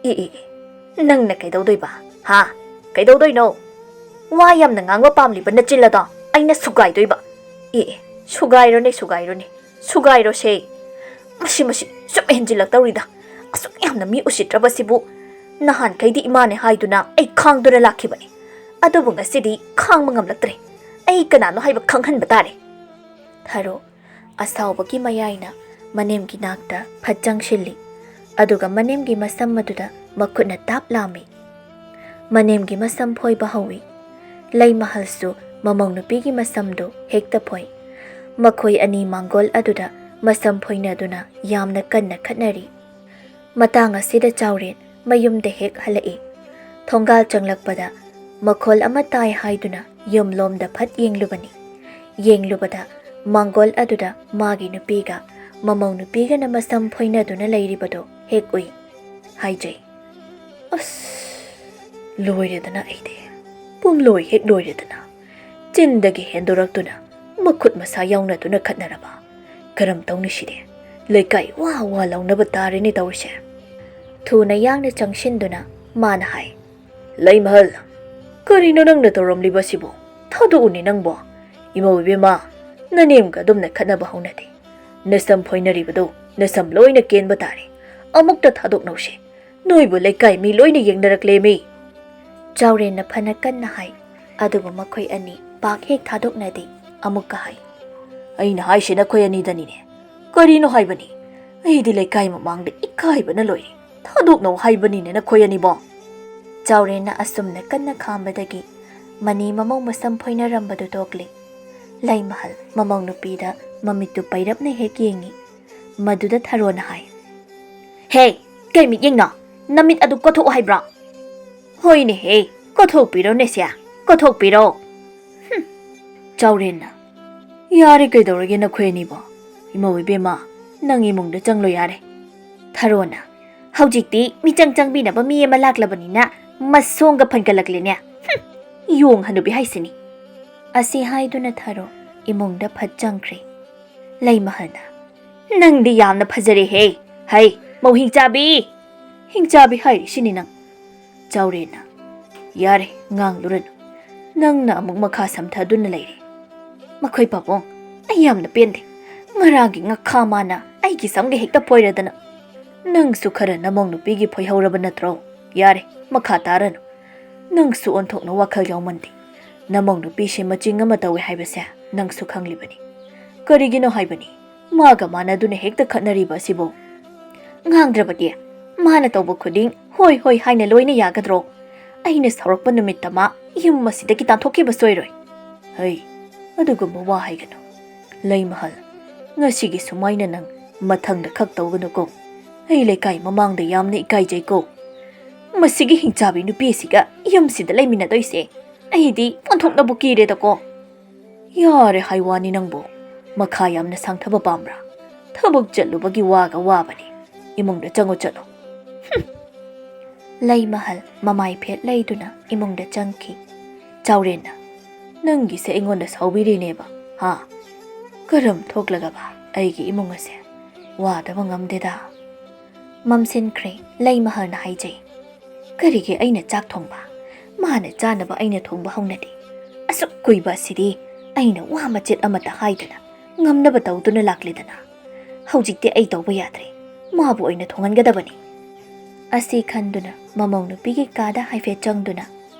ꯏ, ꯏ, ꯏ, ꯅꯪꯅ ꯀꯩꯗꯧꯗꯣꯏꯕ? ꯍꯥ? ꯀꯩꯗꯧꯗꯣꯏꯅꯣ? ꯋꯥ ꯌꯥꯝꯅ ꯉꯥꯡꯕ ꯄꯥꯝꯂꯤꯕ ꯅꯆꯤꯜ ꯑꯗꯣ ꯑꯩꯅ ꯁꯨꯒꯥꯏꯗꯣꯏꯕ꯫ E, E, ꯁꯨꯒꯥꯏꯔꯣꯅꯦ, ꯁꯨꯒꯥꯏꯔꯣꯅꯦ, ꯁꯨꯒꯥꯏꯔꯣꯁꯦ꯫ ꯃꯁꯤ, ꯃꯁꯤ ꯁꯨꯝ ꯍꯦꯟꯖꯤꯜꯂꯛꯇꯧꯔꯤꯗ꯫ ꯑꯁꯨꯛ ꯌꯥꯝꯅ ꯃꯤ ꯎꯁꯤꯠꯇ꯭ꯔꯕꯁꯤꯕꯨ꯫ ꯅꯍꯥꯟꯈꯩꯗꯤ ꯏꯃꯥꯅꯦ ꯍꯥꯏꯗꯨꯅ ꯑꯩ ꯈꯥꯡꯗꯨꯅ ꯂꯥꯛꯈꯤꯕꯅꯤ꯫ ꯑꯗꯨꯕꯨ ꯉꯁꯤꯗꯤ ꯈꯥꯡꯕ ꯉꯝꯂꯛꯇ꯭ꯔꯦ꯫ ꯑꯩ ꯀꯅꯥꯅꯣ ꯍꯥꯏꯕ ꯈꯪꯍꯟꯕ ꯇꯥꯔꯦ꯫ ꯊꯔꯣ ꯑꯁꯥꯎꯕꯒꯤ ꯃꯌꯥꯏꯅ ꯃꯅꯦꯝꯒꯤ ꯅꯥꯛꯇ ꯐꯠ ꯆꯪꯁꯤꯜꯂꯤ꯫ ꯑꯗꯨꯒ ꯃꯅꯦꯝꯒꯤ ꯃꯁꯝ ꯑꯗꯨꯗ ꯃꯈꯨꯠꯅ ꯇꯥꯞ ꯂꯥꯝꯃꯤ꯫ ꯃꯅꯦꯝꯒꯤ ꯃꯁꯝ ꯐꯣꯏꯕ ꯍꯧꯏ꯫ ꯂꯩꯃꯍꯜꯁꯨ ꯃꯃꯧ ꯅꯨꯄꯤꯒꯤ ꯃꯁꯝꯗꯨ ꯍꯦꯛꯇ ꯐꯣꯏ꯫ ꯃꯈꯣꯏ ꯑꯅꯤ ꯃꯥꯡꯒꯣꯜ ꯑꯗꯨꯗ ꯃꯁꯝ ꯐꯣꯏꯅꯗꯨꯅ ꯌꯥꯝꯅ ꯀꯟꯅ ꯈꯠꯅꯔꯤ꯫ ꯃꯇꯥꯡ ꯑꯁꯤꯗ ꯆꯥꯎꯔꯦꯟ ꯃꯌꯨꯝꯗ ꯍꯦꯛ ꯍꯜꯂꯛꯏ꯫ ꯊꯣꯡꯒꯥꯜ ꯆꯪꯂꯛꯄꯗ ꯃꯈꯣꯜ ꯑꯃ ꯇꯥꯏ ꯍꯥꯏꯗꯨꯅ ꯌꯨꯝꯂꯣꯝꯗ ꯐꯠ ꯌꯦꯡꯂꯨꯕꯅꯤ꯫ ꯌꯦꯡꯂꯨꯕꯗ ꯃꯥꯡꯒꯣꯜ ꯑꯗꯨꯗ ꯃꯥꯒꯤ ꯅꯨꯄꯤꯒ ꯃꯃꯧ ꯅꯨꯄꯤꯒꯅ ꯃꯁꯝ ꯐꯣꯏꯅꯗꯨꯅ ꯂꯩꯔꯤꯕꯗꯨ ꯍꯦꯛ ꯎꯏ꯫ ꯍꯥꯏꯖꯩ꯫ ꯑꯁ, ꯂꯣꯏꯔꯦꯗꯅ ꯑꯩꯗꯤ꯫ ꯄꯨꯝꯂꯣꯏ ꯍꯦꯛ ꯂꯣꯏꯔꯦꯗꯅ꯫ ꯆꯤꯟꯗꯒꯤ ꯍꯦꯟꯗꯣꯔꯛꯇꯨꯅ ꯃꯈꯨꯠ ꯃꯁꯥ ꯌꯥꯎꯅꯗꯨꯅ ꯈꯠꯅꯔꯕ꯫ ꯀꯔꯝ ꯇꯧꯅꯤ ꯁꯤꯗꯤ? ꯂꯩꯀꯥꯏ ꯋꯥ ꯋꯥ ꯂꯥꯎꯅꯕ ꯇꯥꯔꯦꯅꯦ ꯇꯧꯔꯤꯁꯦ꯫ ꯊꯨꯅ ꯌꯥꯡꯅ ꯆꯪꯁꯤꯟꯗꯨꯅ ꯃꯥꯅ ꯍꯥꯏ꯫ ꯂꯩꯃꯍꯜ, ꯀꯔꯤꯅꯣ ꯅꯪꯅ ꯇꯧꯔꯝꯂꯤꯕꯁꯤꯕꯨ? ꯊꯥꯗꯣꯛꯎꯅꯦ ꯅꯪꯕꯣ꯫ ꯏꯃꯧ ꯏꯕꯦꯝꯃ, ꯅꯅꯦꯝꯒ ꯑꯗꯨꯝꯅ ꯈꯠꯅꯕ ꯍꯧꯅꯗꯦ꯫ ꯅꯁꯝ ꯐꯣꯏꯅꯔꯤꯕꯗꯨ ꯅꯁꯝ ꯂꯣꯏꯅ ꯀꯦꯟꯕ ꯇꯥꯔꯦ꯫ ꯑꯃꯨꯛꯇ ꯊꯥꯗꯣꯛꯅꯧꯁꯦ꯫ ꯅꯣꯏꯕꯨ ꯂꯩꯀꯥꯏ ꯃꯤ ꯂꯣꯏꯅ ꯌꯦꯡꯅꯔꯛꯂꯦꯃꯤ꯫ ꯆꯥꯎꯔꯦꯟꯅ ꯐꯅ ꯀꯟꯅ ꯍꯥꯏ, ꯑꯗꯨꯕꯨ ꯃꯈꯣꯏ ꯑꯅꯤ ꯄꯥꯛ ꯍꯦꯛ ꯊꯥꯗꯣꯛꯅꯗꯦ꯫ ꯑꯃꯨꯛꯀ ꯍꯥꯏ꯫ ꯑꯩꯅ ꯍꯥꯏꯁꯦ ꯅꯈꯣꯏ ꯑꯅꯤꯗꯅꯤꯅꯦ꯫ ꯀꯔꯤꯅꯣ ꯍꯥꯏꯕꯅꯤ? ꯑꯩꯗꯤ ꯂꯩꯀꯥꯏ ꯃꯃꯥꯡꯗ ꯏꯀꯥꯏꯕꯅ ꯂꯣꯏꯔꯦ꯫ ꯊꯥꯗꯣꯛꯅꯧ ꯍꯥꯏꯕꯅꯤꯅꯦ ꯅꯈꯣꯏ ꯑꯅꯤꯕꯣ꯫ ꯆꯥꯎꯔꯦꯟꯅ ꯑꯁꯨꯝꯅ ꯀꯟꯅ ꯈꯥꯝꯕꯗꯒꯤ ꯃꯅꯤ ꯃꯃꯧ ꯃꯁꯝ ꯐꯣꯏꯅꯔꯝꯕꯗꯨ ꯇꯣꯛꯂꯤ꯫ ꯂꯩꯃꯍꯜ ꯃꯃꯧ ꯅꯨꯄꯤꯗ ꯃꯃꯤꯠꯇꯨ ꯄꯩꯔꯞꯅ ꯍꯦꯛ ꯌꯦꯡꯉꯤ꯫ ꯃꯗꯨꯗ ꯊꯔꯣꯅ ꯍꯥꯏ, "ꯍꯦ, ꯀꯩ ꯃꯤꯠꯌꯦꯡꯅꯣ? ꯅꯃꯤꯠ ꯑꯗꯨ ꯀꯣꯊꯣꯛꯑꯣ ꯍꯥꯏꯕ꯭ꯔꯣ?" "ꯍꯣꯏꯅꯦꯍꯦ, ꯀꯣꯊꯣꯛꯄꯤꯔꯣꯅꯦ ꯁꯦ, ꯀꯣꯊꯣꯛꯄꯤꯔꯣ꯫" "ꯍꯨꯝ, ꯆꯥꯎꯔꯦꯟꯅ, ꯌꯥꯔꯦ, ꯀꯩꯗꯧꯔꯒꯦ ꯅꯈꯣꯏ ꯑꯅꯤꯕꯣ? ꯏꯃꯧ ꯏꯕꯦꯝꯃ, ꯅꯪ ꯏꯃꯨꯡꯗ ꯆꯪꯂꯣ ꯌꯥꯔꯦ꯫" ꯊꯔꯣꯅ, "ꯍꯧꯖꯤꯛꯇꯤ ꯃꯤꯆꯪ ꯆꯪꯕꯤꯅꯕ ꯃꯤ ꯑꯃ ꯂꯥꯛꯂꯕꯅꯤꯅ ꯃꯁꯣꯡꯒ ꯐꯟꯒꯠꯂꯛꯂꯦꯅꯦ꯫ ꯍꯨꯝ, ꯌꯣꯡ ꯍꯅꯨꯕꯤ ꯍꯥꯏꯁꯤꯅꯤ꯫" ꯑꯁꯤ ꯍꯥꯏꯗꯨꯅ ꯊꯔꯣ ꯏꯃꯨꯡꯗ ꯐꯠ ꯆꯪꯈ꯭ꯔꯦ꯫ ꯂꯩꯃꯍꯜꯅ, "ꯅꯪꯗꯤ ꯌꯥꯝꯅ ꯐꯖꯔꯦꯍꯦ꯫ ꯍꯩ, ꯃꯧ ꯍꯤꯡꯆꯥꯕꯤ! ꯍꯤꯡꯆꯥꯕꯤ ꯍꯥꯏꯔꯤꯁꯤꯅꯤ ꯅꯪ꯫" ꯆꯥꯎꯔꯦꯟꯅ, "ꯌꯥꯔꯦ, ꯉꯥꯡꯂꯨꯔꯅꯨ꯫ ꯅꯪꯅ ꯑꯃꯨꯛ ꯃꯈꯥ ꯁꯝꯊꯗꯨꯅ ꯂꯩꯔꯦ꯫ ꯃꯈꯣꯏ ꯄꯥꯕꯨꯡ, ꯑꯩ ꯌꯥꯝꯅ ꯄꯦꯟꯗꯦ꯫ ꯉꯔꯥꯡꯒꯤ ꯉꯥꯈꯥ ꯃꯥꯅ ꯑꯩꯒꯤ ꯁꯝꯒ ꯍꯦꯛꯇ ꯐꯣꯏꯔꯗꯅ꯫ ꯅꯪꯁꯨ ꯈꯔ ꯅꯃꯧ ꯅꯨꯄꯤꯒꯤ ꯐꯣꯏꯍꯧꯔꯕ ꯅꯠꯇ꯭ꯔꯣ? ꯌꯥꯔꯦ, ꯃꯈꯥ ꯇꯥꯔꯅꯨ꯫ ꯅꯪꯁꯨ ꯑꯣꯟꯊꯣꯛꯅ ꯋꯥꯈꯜ ꯌꯥꯎꯃꯟꯗꯦ꯫ ꯅꯃꯧ ꯅꯨꯄꯤꯁꯦ ꯃꯆꯤꯡ ꯑꯃ ꯇꯧꯋꯦ ꯍꯥꯏꯕꯁꯦ ꯅꯪꯁꯨ ꯈꯪꯂꯤꯕꯅꯤ꯫ ꯀꯔꯤꯒꯤꯅꯣ ꯍꯥꯏꯕꯅꯤ ꯃꯥꯒ ꯃꯥꯟꯅꯗꯨꯅ ꯍꯦꯛꯇ ꯈꯠꯅꯔꯤꯕ ꯑꯁꯤꯕꯨ?" "ꯉꯥꯡꯗ꯭ꯔꯕꯗꯤ ꯃꯥꯅ ꯇꯧꯕ ꯈꯨꯗꯤꯡ ꯍꯣꯏ ꯍꯣꯏ ꯍꯥꯏꯅ ꯂꯣꯏꯅ ꯌꯥꯒꯗ꯭ꯔꯣ? ꯑꯩꯅ ꯁꯥꯎꯔꯛꯄ ꯅꯨꯃꯤꯠꯇ ꯃꯥ ꯌꯨꯝ ꯑꯁꯤꯗꯒꯤ ꯇꯥꯟꯊꯣꯛꯈꯤꯕ ꯁꯣꯏꯔꯣꯏ꯫" "ꯍꯩ, ꯑꯗꯨꯒꯨꯝꯕ ꯋꯥ ꯍꯥꯏꯒꯅꯨ꯫ ꯂꯩꯃꯍꯜ, ꯉꯁꯤꯒꯤ ꯁꯨꯃꯥꯏꯅ ꯅꯪ ꯃꯊꯪꯗ ꯈꯛ ꯇꯧꯒꯅꯨꯀꯣ꯫ ꯑꯩ ꯂꯩꯀꯥꯏ ꯃꯃꯥꯡꯗ ꯌꯥꯝꯅ ꯏꯀꯥꯏꯖꯩꯀꯣ꯫ ꯃꯁꯤꯒꯤ ꯍꯤꯡꯆꯥꯕꯤ ꯅꯨꯄꯤ ꯑꯁꯤꯒ ꯌꯨꯝꯁꯤꯗ ꯂꯩꯃꯤꯟꯅꯗꯣꯏꯁꯦ ꯑꯩꯗꯤ ꯑꯣꯟꯊꯣꯛꯅꯕꯨ ꯀꯤꯔꯦꯗꯀꯣ꯫" "ꯌꯥꯔꯦ ꯍꯥꯏ ꯋꯥꯅꯤ ꯅꯪꯕꯨ꯫ ꯃꯈꯥ ꯌꯥꯝꯅ ꯁꯥꯡꯊꯕ ꯄꯥꯝꯕ꯭ꯔꯥ? ꯊꯕꯛ ꯆꯠꯂꯨꯕꯒꯤ ꯋꯥꯒ ꯋꯥꯕꯅꯤ꯫ ꯏꯃꯨꯡꯗ ꯆꯪꯉꯨ ꯆꯠꯂꯣ꯫" ꯍꯨꯝ꯫ ꯂꯩꯃꯍꯜ ꯃꯃꯥꯏ ꯐꯦꯠ ꯂꯩꯗꯨꯅ ꯏꯃꯨꯡꯗ ꯆꯪꯈꯤ꯫ ꯆꯥꯎꯔꯦꯟꯅ, "ꯅꯪꯒꯤꯁꯦ ꯑꯩꯉꯣꯟꯗ ꯁꯥꯎꯕꯤꯔꯤꯅꯦꯕ, ꯍꯥ? ꯀꯔꯝ ꯊꯣꯛꯂꯒꯕ ꯑꯩꯒꯤ ꯏꯃꯨꯡ ꯑꯁꯦ ꯋꯥꯗꯕ ꯉꯝꯗꯦꯗ?" ꯃꯝꯁꯤꯟꯈ꯭ꯔꯦ꯫ ꯂꯩꯃꯍꯜꯅ ꯍꯥꯏꯖꯩ, "ꯀꯔꯤꯒꯤ ꯑꯩꯅ ꯆꯥꯛ ꯊꯣꯡꯕ? ꯃꯥꯅ ꯆꯥꯅꯕ ꯑꯩꯅ ꯊꯣꯡꯕ ꯍꯧꯅꯗꯦ꯫ ꯑꯁꯨꯛ ꯀꯨꯏꯕ ꯑꯁꯤꯗꯤ ꯑꯩꯅ ꯋꯥ ꯃꯆꯦꯠ ꯑꯃꯠꯇ ꯍꯥꯏꯗꯅ ꯉꯝꯅꯕ ꯇꯧꯗꯨꯅ ꯂꯥꯛꯂꯦꯗꯅ꯫ ꯍꯧꯖꯤꯛꯇꯤ ꯑꯩ ꯇꯧꯕ ꯌꯥꯗ꯭ꯔꯦ꯫ ꯃꯥꯕꯨ ꯑꯣꯏꯅ ꯊꯣꯡꯍꯟꯒꯗꯕꯅꯤ꯫" ꯑꯁꯤ ꯈꯟꯗꯨꯅ ꯃꯃꯧ ꯅꯨꯄꯤꯒꯤ ꯀꯥꯗ ꯍꯥꯏꯐꯦꯠ ꯆꯪꯗꯨꯅ,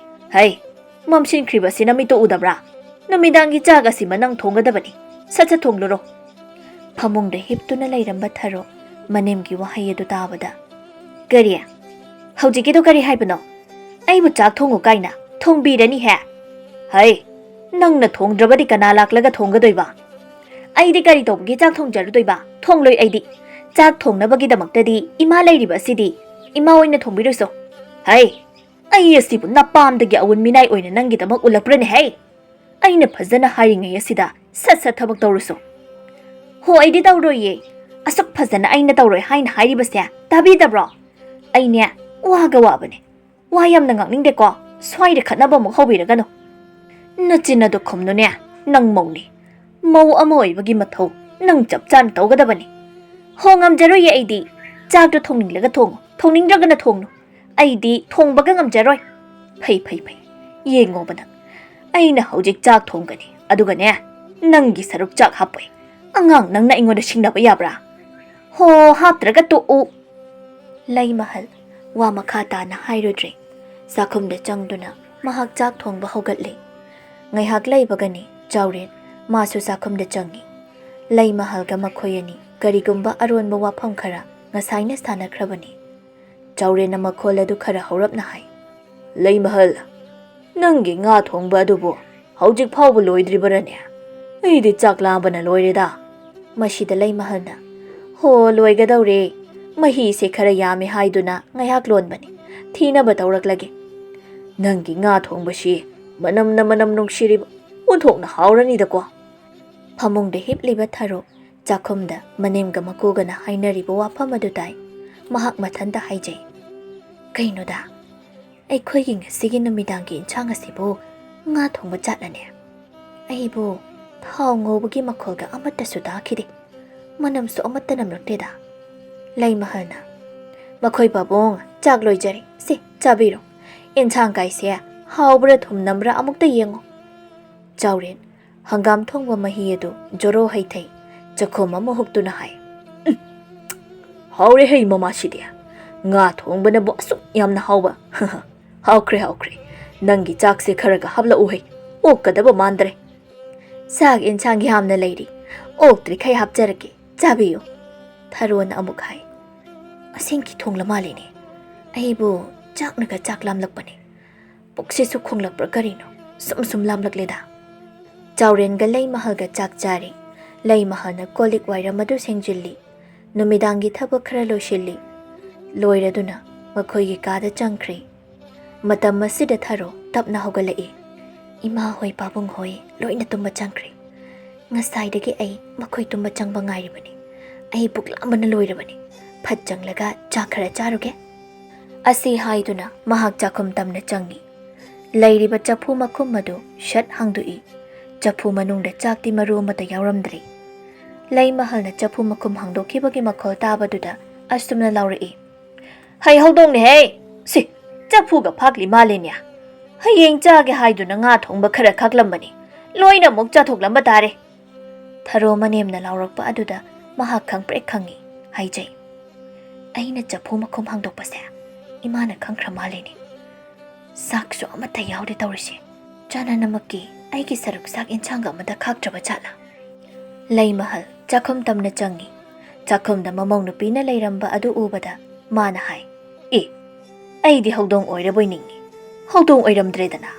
"ꯍꯩ, ꯃꯝꯁꯤꯟꯈ꯭ꯔꯤꯕꯁꯤ ꯅꯃꯤꯠꯇꯣ ꯎꯗꯕ꯭ꯔꯥ? ꯅꯨꯃꯤꯗꯥꯡꯒꯤ ꯆꯥꯛ ꯑꯁꯤꯃ ꯅꯪ ꯊꯣꯡꯒꯗꯕꯅꯤ꯫ ꯁꯠ ꯁꯠ ꯊꯣꯡꯂꯨꯔꯣ꯫" ꯐꯃꯨꯡꯗ ꯍꯤꯞꯇꯨꯅ ꯂꯩꯔꯝꯕ ꯊꯔꯣ ꯃꯅꯦꯝꯒꯤ ꯋꯥꯍꯩ ꯑꯗꯨ ꯇꯥꯕꯗ, "ꯀꯔꯤ? ꯍꯧꯖꯤꯛꯀꯤꯗꯣ ꯀꯔꯤ ꯍꯥꯏꯕꯅꯣ?" ꯑꯩꯕꯨ ꯆꯥꯛ ꯊꯣꯡꯉꯨ ꯀꯥꯏꯅ? ꯊꯣꯡꯕꯤꯔꯅꯤꯍꯦ꯫ ꯍꯩ, ꯅꯪꯅ ꯊꯣꯡꯗ꯭ꯔꯕꯗꯤ ꯀꯅꯥ ꯂꯥꯛꯂꯒ ꯊꯣꯡꯒꯗꯣꯏꯕ? ꯑꯩꯗꯤ ꯀꯔꯤ ꯇꯧꯕꯒꯤ ꯆꯥꯛ ꯊꯣꯡꯖꯔꯨꯗꯣꯏꯕ? ꯊꯣꯡꯂꯣꯏ ꯑꯩꯗꯤ꯫ ꯆꯥꯛ ꯊꯣꯡꯅꯕꯒꯤꯗꯃꯛꯇꯗꯤ ꯏꯃꯥ ꯂꯩꯔꯤꯕ ꯑꯁꯤꯗꯤ꯫ ꯏꯃꯥ ꯑꯣꯏꯅ ꯊꯣꯡꯕꯤꯔꯨꯁꯣ꯫ ꯍꯩ, ꯑꯩ ꯑꯁꯤꯕꯨ ꯅꯄꯥꯝꯗꯒꯤ ꯑꯋꯨꯟ ꯃꯤꯅꯥꯏ ꯑꯣꯏꯅ ꯅꯪꯒꯤꯗꯃꯛ ꯎꯠꯂꯛꯄ꯭ꯔꯅꯦ ꯍꯩ? ꯑꯩꯅ ꯐꯖꯅ ꯍꯥꯏꯔꯤꯉꯩ ꯑꯁꯤꯗ ꯁꯠ ꯁꯠ ꯊꯕꯛ ꯇꯧꯔꯨꯁꯣ꯫ ꯍꯣ, ꯑꯩꯗꯤ ꯇꯧꯔꯣꯏꯌꯦ꯫ ꯑꯁꯨꯛ ꯐꯖꯅ ꯑꯩꯅ ꯇꯧꯔꯣꯏ ꯍꯥꯏꯅ ꯍꯥꯏꯔꯤꯕꯁꯦ ꯇꯥꯕꯤꯗꯕ꯭ꯔꯣ? ꯑꯩꯅꯦ, ꯋꯥꯒ ꯋꯥꯕꯅꯦ꯫ ꯋꯥ ꯌꯥꯝꯅ ꯉꯥꯡꯅꯤꯡꯗꯦꯀꯣ꯫ ꯁ꯭ꯋꯥꯏꯗ ꯈꯠꯅꯕ ꯑꯃꯨꯛ ꯍꯧꯕꯤꯔꯒꯅꯨ꯫ ꯅꯆꯤꯟ ꯑꯗꯨ ꯈꯨꯝꯅꯨꯅꯦ꯫ ꯅꯪ ꯃꯧꯅꯤ꯫ ꯃꯧ ꯑꯃ ꯑꯣꯏꯕꯒꯤ ꯃꯊꯧ ꯅꯪ ꯆꯞ ꯆꯥꯅ ꯇꯧꯒꯗꯕꯅꯤ꯫ ꯍꯣ, ꯉꯝꯖꯔꯣꯏꯌꯦ ꯑꯩꯗꯤ꯫ ꯆꯥꯛꯇꯣ ꯊꯣꯡꯅꯤꯡꯂꯒ ꯊꯣꯡꯉꯨ, ꯊꯣꯡꯅꯤꯡꯗ꯭ꯔꯒꯅ ꯊꯣꯡꯅꯨ꯫ ꯑꯩꯗꯤ ꯊꯣꯡꯕꯒ ꯉꯝꯖꯔꯣꯏ꯫ ꯐꯩ, ꯐꯩ, ꯐꯩ꯫ ꯌꯦꯡꯉꯣꯕ ꯅꯪ꯫ ꯑꯩꯅ ꯍꯧꯖꯤꯛ ꯆꯥꯛ ꯊꯣꯡꯒꯅꯤ꯫ ꯑꯗꯨꯒꯅꯦ, ꯅꯪꯒꯤ ꯁꯔꯨꯛ ꯆꯥꯛ ꯍꯥꯞꯄꯣꯏ꯫ ꯑꯉꯥꯡ ꯅꯪꯅ ꯑꯩꯉꯣꯟꯗ ꯁꯤꯡꯅꯕ ꯌꯥꯕ꯭ꯔꯥ? ꯍꯣ, ꯍꯥꯞꯇ꯭ꯔꯒ ꯇꯣꯛꯎ꯫ ꯂꯩꯃꯍꯜ ꯋꯥ ꯃꯈꯥ ꯇꯥꯅ ꯍꯥꯏꯔꯨꯗ꯭ꯔꯦ꯫ ꯆꯥꯛꯈꯨꯝꯗ ꯆꯪꯗꯨꯅ ꯃꯍꯥꯛ ꯆꯥꯛ ꯊꯣꯡꯕ ꯍꯧꯒꯠꯂꯦ꯫ ꯉꯥꯏꯍꯥꯛ ꯂꯩꯕꯒꯅꯤ ꯆꯥꯎꯔꯦꯟ ꯃꯥꯁꯨ ꯆꯥꯛꯈꯨꯝꯗ ꯆꯪꯉꯤ꯫ ꯂꯩꯃꯍꯜꯒ ꯃꯈꯣꯏ ꯑꯅꯤ ꯀꯔꯤꯒꯨꯝꯕ ꯑꯔꯣꯟꯕ ꯋꯥꯐꯝ ꯈꯔ ꯉꯁꯥꯏꯅ ꯁꯥꯟꯅꯈ꯭ꯔꯕꯅꯤ꯫ ꯆꯥꯎꯔꯦꯟꯅ ꯃꯈꯣꯜ ꯑꯗꯨ ꯈꯔ ꯍꯧꯔꯞꯅ ꯍꯥꯏ, "ꯂꯩꯃꯍꯜ, ꯅꯪꯒꯤ ꯉꯥ ꯊꯣꯡꯕ ꯑꯗꯨꯕꯨ ꯍꯧꯖꯤꯛ ꯐꯥꯎꯕ ꯂꯣꯏꯗ꯭ꯔꯤꯕꯔꯅꯦ? ꯑꯩꯗꯤ ꯆꯥꯛ ꯂꯥꯝꯕꯅ ꯂꯣꯏꯔꯦꯗ꯫" ꯃꯁꯤꯗ ꯂꯩꯃꯍꯜꯅ, "ꯍꯣ, ꯂꯣꯏꯒꯗꯧꯔꯦ꯫ ꯃꯍꯤꯁꯦ ꯈꯔ ꯌꯥꯝꯃꯦ ꯍꯥꯏꯗꯨꯅ ꯉꯥꯏꯍꯥꯛ ꯂꯣꯟꯕꯅꯤ꯫ ꯊꯤꯅꯕ ꯇꯧꯔꯛꯂꯒꯦ꯫ ꯅꯪꯒꯤ ꯉꯥ ꯊꯣꯡꯕꯁꯤ ꯃꯅꯝꯅ ꯃꯅꯝ ꯅꯨꯡꯁꯤꯔꯤꯕ, ꯑꯣꯟꯊꯣꯛꯅ ꯍꯥꯎꯔꯅꯤꯗꯀꯣ꯫" ꯐꯃꯨꯡꯗ ꯍꯤꯞꯂꯤꯕ ꯊꯔꯣ ꯆꯥꯛꯈꯨꯝꯗ ꯃꯅꯦꯝꯒ ꯃꯀꯨꯒꯅ ꯍꯥꯏꯅꯔꯤꯕ ꯋꯥꯐꯝ ꯑꯗꯨ ꯇꯥꯏ꯫ ꯃꯍꯥꯛ ꯃꯊꯟꯇ ꯍꯥꯏꯖꯩ, "ꯀꯩꯅꯣꯗ, ꯑꯩꯈꯣꯏꯒꯤ ꯉꯁꯤꯒꯤ ꯅꯨꯃꯤꯗꯥꯡꯒꯤ ꯏꯟꯁꯥꯡ ꯑꯁꯤꯕꯨ ꯉꯥ ꯊꯣꯡꯕ ꯖꯥꯠꯂꯅꯦ? ꯑꯩꯕꯨ ꯊꯥꯎ ꯉꯧꯕꯒꯤ ꯃꯈꯣꯜꯒ ꯑꯃꯠꯇꯁꯨ ꯇꯥꯈꯤꯗꯦ꯫ ꯃꯅꯝꯁꯨ ꯑꯃꯠꯇ ꯅꯝꯂꯛꯇꯦꯗ꯫" ꯂꯩꯃꯍꯜꯅ, "ꯃꯈꯣꯏ ꯄꯥꯕꯨꯡ ꯆꯥꯛ ꯂꯣꯏꯖꯔꯦ꯫ ꯁꯤ, ꯆꯥꯕꯤꯔꯣ꯫ ꯏꯟꯁꯥꯡ ꯀꯥꯏꯁꯦ ꯍꯥꯎꯕ꯭ꯔꯥ ꯊꯨꯝ ꯅꯝꯕ꯭ꯔꯥ ꯑꯃꯨꯛꯇ ꯌꯦꯡꯉꯣ꯫" ꯆꯥꯎꯔꯦꯟ ꯍꯪꯒꯥꯝ ꯊꯣꯡꯕ ꯃꯍꯤ ꯑꯗꯨ ꯖꯣꯔꯣ ꯍꯩꯊꯩ꯫ ꯆꯈꯣꯝ ꯑꯃ ꯍꯨꯛꯇꯨꯅ ꯍꯥꯏ, "ꯎꯝ, ꯍꯥꯎꯔꯦ ꯍꯩ ꯃꯃꯥꯁꯤꯗꯤ꯫ ꯉꯥ ꯊꯣꯡꯕꯅꯕꯨ ꯑꯁꯨꯛ ꯌꯥꯝꯅ ꯍꯥꯎꯕ꯫ ꯍꯥꯎꯈ꯭ꯔꯦ, ꯍꯥꯎꯈ꯭ꯔꯦ꯫ ꯅꯪꯒꯤ ꯆꯥꯛꯁꯦ ꯈꯔꯒ ꯍꯥꯞꯂꯛꯎ ꯍꯩ꯫ ꯑꯣꯛꯀꯗꯕ ꯃꯥꯟꯗ꯭ꯔꯦ꯫" "ꯆꯥꯛ ꯏꯟꯁꯥꯡ ꯌꯥꯝꯅ ꯂꯩꯔꯤ꯫ ꯑꯣꯛꯇ꯭ꯔꯤꯈꯩ ꯍꯥꯞꯆꯔꯛꯀꯦ꯫ ꯆꯥꯕꯤꯌꯨ꯫" ꯊꯔꯣꯅ ꯑꯃꯨꯛ ꯍꯥꯏ, "ꯑꯁꯦꯡꯀꯤ ꯊꯣꯡꯂ ꯃꯥꯜꯂꯦꯅꯦ꯫ ꯑꯩꯕꯨ ꯆꯥꯛꯅꯒ ꯆꯥꯛ ꯂꯥꯝꯂꯛꯄꯅꯦ꯫ ꯄꯨꯛꯁꯤꯁꯨ ꯈꯣꯡꯂꯛꯄ꯭ꯔꯥ ꯀꯔꯤꯅꯣ, ꯁꯨꯝ ꯁꯨꯝ ꯂꯥꯝꯂꯛꯂꯦꯗ꯫ ꯆꯥꯎꯔꯦꯟꯒ ꯂꯩꯃꯍꯜꯒ ꯆꯥꯛ ꯆꯥꯔꯤ꯫ ꯂꯩꯃꯍꯜꯅ ꯀꯣꯜ ꯂꯤꯛ ꯋꯥꯏꯔꯝ ꯑꯗꯨ ꯁꯦꯡꯖꯤꯜꯂꯤ꯫ ꯅꯨꯃꯤꯗꯥꯡꯒꯤ ꯊꯕꯛ ꯈꯔ ꯂꯣꯏꯁꯤꯜꯂꯤ꯫ ꯂꯣꯏꯔꯗꯨꯅ ꯃꯈꯣꯏꯒꯤ ꯀꯥꯗ ꯆꯪꯈ꯭ꯔꯤ꯫ ꯃꯇꯝ ꯑꯁꯤꯗ ꯊꯔꯣ ꯇꯞꯅ ꯍꯧꯒꯠꯂꯛꯏ꯫ "ꯏꯃꯥ ꯍꯣꯏ, ꯄꯥꯕꯨꯡ ꯍꯣꯏ ꯂꯣꯏꯅ ꯇꯨꯝꯕ ꯆꯪꯈ꯭ꯔꯦ꯫ ꯉꯁꯥꯏꯗꯒꯤ ꯑꯩ ꯃꯈꯣꯏ ꯇꯨꯝꯕ ꯆꯪꯕ ꯉꯥꯏꯔꯤꯕꯅꯤ꯫ ꯑꯩ ꯄꯨꯛ ꯂꯥꯝꯕꯅ ꯂꯣꯏꯔꯕꯅꯤ꯫ ꯐꯠ ꯆꯪꯂꯒ ꯆꯥꯛ ꯈꯔ ꯆꯥꯔꯨꯒꯦ꯫" ꯑꯁꯤ ꯍꯥꯏꯗꯨꯅ ꯃꯍꯥꯛ ꯆꯥꯛꯈꯨꯝ ꯇꯝꯅ ꯆꯪꯏ꯫ ꯂꯩꯔꯤꯕ ꯆꯐꯨ ꯃꯈꯨꯝ ꯑꯗꯨ ꯁꯠ ꯍꯥꯡꯗꯣꯛꯏ꯫ ꯆꯐꯨ ꯃꯅꯨꯡꯗ ꯆꯥꯛꯇꯤ ꯃꯔꯨ ꯑꯃꯠꯇ ꯌꯥꯎꯔꯝꯗ꯭ꯔꯤ꯫ ꯂꯩꯃꯍꯜꯅ ꯆꯐꯨ ꯃꯈꯨꯝ ꯍꯥꯡꯗꯣꯛꯈꯤꯕꯒꯤ ꯃꯈꯣꯜ ꯇꯥꯕꯗꯨꯗ ꯑꯁꯨꯝꯅ ꯂꯥꯎꯔꯛꯏ, "ꯍꯩ ꯍꯧꯗꯣꯡꯅꯦꯍꯦ! ꯁꯤ ꯆꯐꯨꯒ ꯐꯥꯛꯂꯤ ꯃꯥꯜꯂꯦꯅꯦ꯫ ꯍꯌꯦꯡ ꯆꯥꯒꯦ ꯍꯥꯏꯗꯨꯅ ꯉꯥ ꯊꯣꯡꯕ ꯈꯔ ꯈꯥꯛꯂꯝꯕꯅꯤ꯫ ꯂꯣꯏꯅ ꯑꯃꯨꯛ ꯆꯥꯊꯣꯛꯂꯝꯕ ꯇꯥꯔꯦ꯫" ꯊꯔꯣ ꯃꯅꯦꯝꯅ ꯂꯥꯎꯔꯛꯄ ꯑꯗꯨꯗ ꯃꯍꯥꯛ ꯈꯪꯄ꯭ꯔꯦꯛ ꯈꯪꯏ꯫ ꯍꯥꯏꯖꯩ, "ꯑꯩꯅ ꯆꯐꯨ ꯃꯈꯨꯝ ꯍꯥꯡꯗꯣꯛꯄꯁꯦ ꯏꯃꯥꯅ ꯈꯪꯈ꯭ꯔ ꯃꯥꯜꯂꯦꯅꯦ꯫ ꯆꯥꯛꯁꯨ ꯑꯃꯠꯇ ꯌꯥꯎꯗꯦ ꯇꯧꯔꯤꯁꯦ꯫ ꯆꯥꯅꯅꯃꯛꯀꯤ ꯑꯩꯒꯤ ꯁꯔꯨꯛ ꯆꯥꯛ ꯏꯟꯁꯥꯡꯒ ꯑꯃꯠꯇ ꯈꯥꯛꯇ꯭ꯔꯕ ꯖꯥꯠꯂꯥ?" ꯂꯩꯃꯍꯜ ꯆꯥꯛꯈꯨꯝ ꯇꯝꯅ ꯆꯪꯏ꯫ ꯆꯥꯛꯈꯨꯝꯗ ꯃꯃꯧ ꯅꯨꯄꯤꯅ ꯂꯩꯔꯝꯕ ꯑꯗꯨ ꯎꯕꯗ ꯃꯥꯅ ꯍꯥꯏ, "ꯑꯦ, ꯑꯩꯗꯤ ꯍꯧꯗꯣꯡ ꯑꯣꯏꯔꯕꯣꯏ ꯅꯤꯡꯏ꯫ ꯍꯧꯗꯣꯡ ꯑꯣꯏꯔꯝꯗ꯭ꯔꯦꯗꯅ꯫"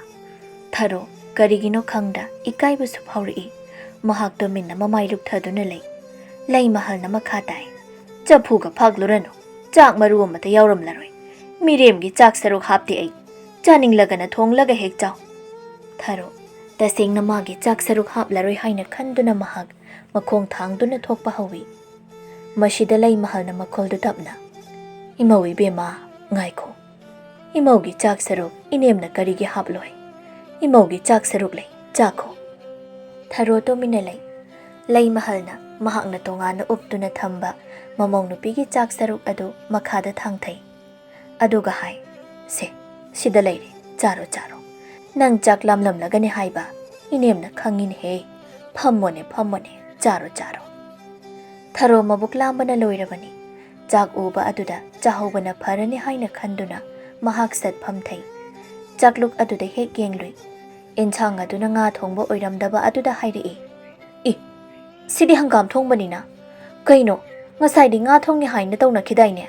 ꯊꯔꯣ ꯀꯔꯤꯒꯤꯅꯣ ꯈꯪꯗ ꯏꯀꯥꯏꯕꯁꯨ ꯐꯥꯎꯔꯛꯏ꯫ ꯃꯍꯥꯛ ꯇꯨꯃꯤꯟꯅ ꯃꯃꯥꯏ ꯂꯨꯞꯊꯗꯨꯅ ꯂꯩ꯫ ꯂꯩꯃꯍꯜꯅ ꯃꯈꯥ ꯇꯥꯏ, "ꯆꯐꯨꯒ ꯐꯥꯛꯂꯨꯔꯅꯨ꯫ ꯆꯥꯛ ꯃꯔꯨ ꯑꯃꯠꯇ ꯌꯥꯎꯔꯝꯂꯔꯣꯏ꯫ ꯃꯤꯔꯦꯝꯒꯤ ꯆꯥꯛ ꯁꯔꯨꯛ ꯍꯥꯞꯇꯦ ꯑꯩ꯫ ꯆꯥꯅꯤꯡꯂꯒꯅ ꯊꯣꯡꯂꯒ ꯍꯦꯛ ꯆꯥꯎ꯫" ꯊꯔꯣ ꯇꯁꯦꯡꯅ ꯃꯥꯒꯤ ꯆꯥꯛ ꯁꯔꯨꯛ ꯍꯥꯞꯂꯔꯣꯏ ꯍꯥꯏꯅ ꯈꯟꯗꯨꯅ ꯃꯍꯥꯛ ꯃꯈꯣꯡ ꯊꯥꯡꯗꯨꯅ ꯊꯣꯛꯄ ꯍꯧꯏ꯫ ꯃꯁꯤꯗ ꯂꯩꯃꯍꯜꯅ ꯃꯈꯣꯜꯗꯨ ꯇꯞꯅ, "ꯏꯃꯧ ꯏꯕꯦꯝꯃ, ꯉꯥꯏꯈꯣ꯫ ꯏꯃꯧꯒꯤ ꯆꯥꯛ ꯁꯔꯨꯛ ꯏꯅꯦꯝꯅ ꯀꯔꯤꯒꯤ ꯍꯥꯞꯂꯣꯏ? ꯏꯃꯧꯒꯤ ꯆꯥꯛ ꯁꯔꯨꯛ ꯂꯩ, ꯆꯥꯈꯣ꯫" ꯊꯔꯣ ꯇꯨꯃꯤꯟꯅ ꯂꯩ꯫ ꯂꯩꯃꯍꯜꯅ ꯃꯍꯥꯛꯅ ꯇꯣꯉꯥꯟꯅ ꯎꯞꯇꯨꯅ ꯊꯝꯕ ꯃꯃꯧ ꯅꯨꯄꯤꯒꯤ ꯆꯥꯛ ꯁꯔꯨꯛ ꯑꯗꯨ ꯃꯈꯥꯗ ꯊꯥꯡꯊꯩ꯫ ꯑꯗꯨꯒ ꯍꯥꯏ, "ꯁꯦ, ꯁꯤꯗ ꯂꯩꯔꯦ, ꯆꯥꯔꯣ, ꯆꯥꯔꯣ꯫ ꯅꯪ ꯆꯥꯛ ꯂꯥꯝꯂꯝꯂꯒꯅꯤ ꯍꯥꯏꯕ ꯏꯅꯦꯝꯅ ꯈꯪꯉꯤꯅꯦꯍꯦ꯫ ꯐꯝꯃꯣꯅꯦ, ꯐꯝꯃꯣꯅꯦ, ꯆꯥꯔꯣ, ꯆꯥꯔꯣ꯫" ꯊꯔꯣ ꯃꯕꯨꯛ ꯂꯥꯝꯕꯅ ꯂꯣꯏꯔꯕꯅꯤ꯫ ꯆꯥꯛ ꯎꯕ ꯑꯗꯨꯗ ꯆꯥꯍꯧꯕꯅ ꯐꯔꯅꯤ ꯍꯥꯏꯅ ꯈꯟꯗꯨꯅ ꯃꯍꯥꯛ ꯁꯠ ꯐꯝꯊꯩ꯫ ꯆꯥꯛꯂꯨꯛ ꯑꯗꯨꯗ ꯍꯦꯛ ꯌꯦꯡꯂꯨꯏ꯫ ꯑꯦꯟꯁꯥꯡ ꯑꯗꯨꯅ ꯉꯥ ꯊꯣꯡꯕ ꯑꯣꯏꯔꯝꯗꯕ ꯑꯗꯨꯗ ꯍꯥꯏꯔꯛꯏ, "ꯑꯦ, ꯁꯤꯗꯤ ꯍꯪꯒꯥꯝ ꯊꯣꯡꯕꯅꯤꯅ꯫ ꯀꯩꯅꯣ, ꯉꯁꯥꯏꯗꯤ ꯉꯥ ꯊꯣꯡꯉꯦ ꯍꯥꯏꯅ ꯇꯧꯅꯈꯤꯗꯥꯏꯅꯦ?"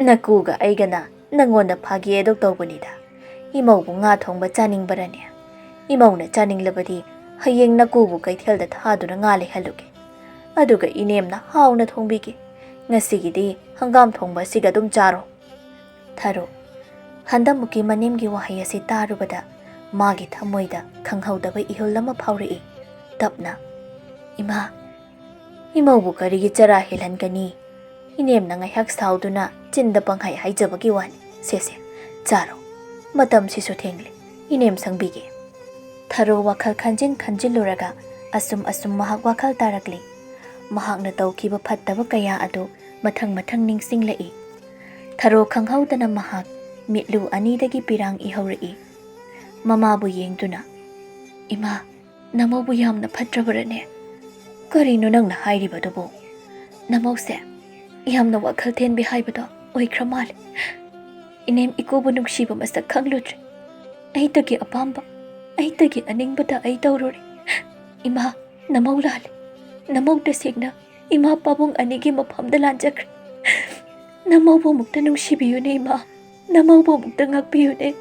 "ꯅꯀꯨꯒ ꯑꯩꯒꯅ ꯅꯪꯉꯣꯟꯗ ꯐꯥꯒꯤ ꯑꯗꯨ ꯇꯧꯕꯅꯤꯗ꯫ "ꯏꯃꯧꯕꯨ ꯉꯥ ꯊꯣꯡꯕ ꯆꯥꯅꯤꯡꯕꯔꯅꯦ? ꯏꯃꯧꯅ ꯆꯥꯅꯤꯡꯂꯕꯗꯤ ꯍꯌꯦꯡ ꯅꯀꯨꯕꯨ ꯀꯩꯊꯦꯜꯗ ꯊꯥꯗꯨꯅ ꯉꯥ ꯂꯩꯍꯜꯂꯨꯒꯦ꯫ ꯑꯗꯨꯒ ꯏꯅꯦꯝꯅ ꯍꯥꯎꯅ ꯊꯣꯡꯕꯤꯒꯦ꯫ ꯉꯁꯤꯒꯤꯗꯤ ꯍꯪꯒꯥꯝ ꯊꯣꯡꯕ ꯑꯁꯤꯒ ꯑꯗꯨꯝ ꯆꯥꯔꯣ"꯫ ꯊꯔꯣ꯫ ꯍꯟꯗꯛꯃꯨꯛꯀꯤ ꯃꯅꯦꯝꯒꯤ ꯋꯥꯍꯩ ꯑꯁꯤ ꯇꯥꯔꯨꯕꯗ ꯃꯥꯒꯤ ꯊꯃꯣꯏꯗ ꯈꯪꯍꯧꯗꯕ ꯏꯍꯨꯜ ꯑꯃ ꯐꯥꯎꯔꯛꯏ꯫ ꯇꯞꯅ, "ꯏꯃꯥ, ꯏꯃꯧꯕꯨ ꯀꯔꯤꯒꯤ ꯆꯔꯥ ꯍꯦꯜꯍꯟꯒꯅꯤ? ꯏꯅꯦꯝꯅ ꯉꯥꯏꯍꯥꯛ ꯁꯥꯎꯗꯨꯅ ꯆꯤꯟꯗ ꯄꯪꯍꯥꯏ ꯍꯥꯏꯖꯕꯒꯤ ꯋꯥꯅꯤ꯫ ꯁꯦ ꯁꯦ, ꯆꯥꯔꯣ꯫ ꯃꯇꯝꯁꯤꯁꯨ ꯊꯦꯡꯂꯦ꯫ ꯏꯅꯦꯝ ꯁꯪꯕꯤꯒꯦ"꯫ ꯊꯔꯣ ꯋꯥꯈꯜ ꯈꯟꯖꯤꯟ ꯈꯟꯖꯤꯜꯂꯨꯔꯒ ꯑꯁꯨꯝ ꯑꯁꯨꯝ ꯃꯍꯥꯛ ꯋꯥꯈꯜ ꯇꯥꯔꯛꯂꯤ꯫ ꯃꯍꯥꯛꯅ ꯇꯧꯈꯤꯕ ꯐꯠꯇꯕ ꯀꯌꯥ ꯑꯗꯨ ꯃꯊꯪ ꯃꯊꯪ ꯅꯤꯡꯁꯤꯡꯂꯛꯏ꯫ ꯊꯔꯣ ꯈꯪꯍꯧꯗꯅ ꯃꯍꯥꯛ ꯃꯤꯠꯂꯨ ꯑꯅꯤꯗꯒꯤ ꯄꯤꯔꯥꯡ ꯏꯍꯧꯔꯛꯏ꯫ ꯃꯃꯥꯕꯨ ꯌꯦꯡꯗꯨꯅ, "ꯏꯃꯥ, ꯅꯃꯧꯕꯨ ꯌꯥꯝꯅ ꯐꯠꯇ꯭ꯔꯕꯔꯅꯦ? ꯀꯔꯤꯅꯣ ꯅꯪꯅ ꯍꯥꯏꯔꯤꯕꯗꯨꯕꯨ? ꯅꯃꯧꯁꯦ ꯌꯥꯝꯅ ꯋꯥꯈꯜ ꯊꯦꯟꯕꯤ ꯍꯥꯏꯕꯗꯣ ꯑꯣꯏꯈ꯭ꯔ ꯃꯥꯜꯂꯦ꯫ ꯏꯅꯦꯝ ꯏꯀꯨꯕꯨ ꯅꯨꯡꯁꯤꯕ ꯃꯁꯛ ꯈꯪꯂꯨꯗ꯭ꯔꯦ꯫ ꯑꯩꯇꯒꯤ ꯑꯄꯥꯝꯕ, ꯑꯩꯇꯒꯤ ꯑꯅꯤꯡꯕꯗ ꯑꯩ ꯇꯧꯔꯨꯔꯦ꯫ ꯏꯃꯥ, ꯅꯃꯧ ꯂꯥꯜꯂꯦ꯫ ꯅꯃꯧ ꯇꯁꯦꯡꯅ ꯏꯃꯥ ꯄꯥꯕꯨꯡ ꯑꯅꯤꯒꯤ ꯃꯐꯝꯗ ꯂꯥꯟꯖꯈ꯭ꯔꯦ꯫ ꯅꯃꯧꯕꯨ ꯑꯃꯨꯛꯇ ꯅꯨꯡꯁꯤꯕꯤꯌꯨꯅꯦ ꯏꯃꯥ, ꯅꯃꯧꯕꯨ ꯑꯃꯨꯛꯇ ꯉꯥꯛꯄꯤꯌꯨꯅꯦ"꯫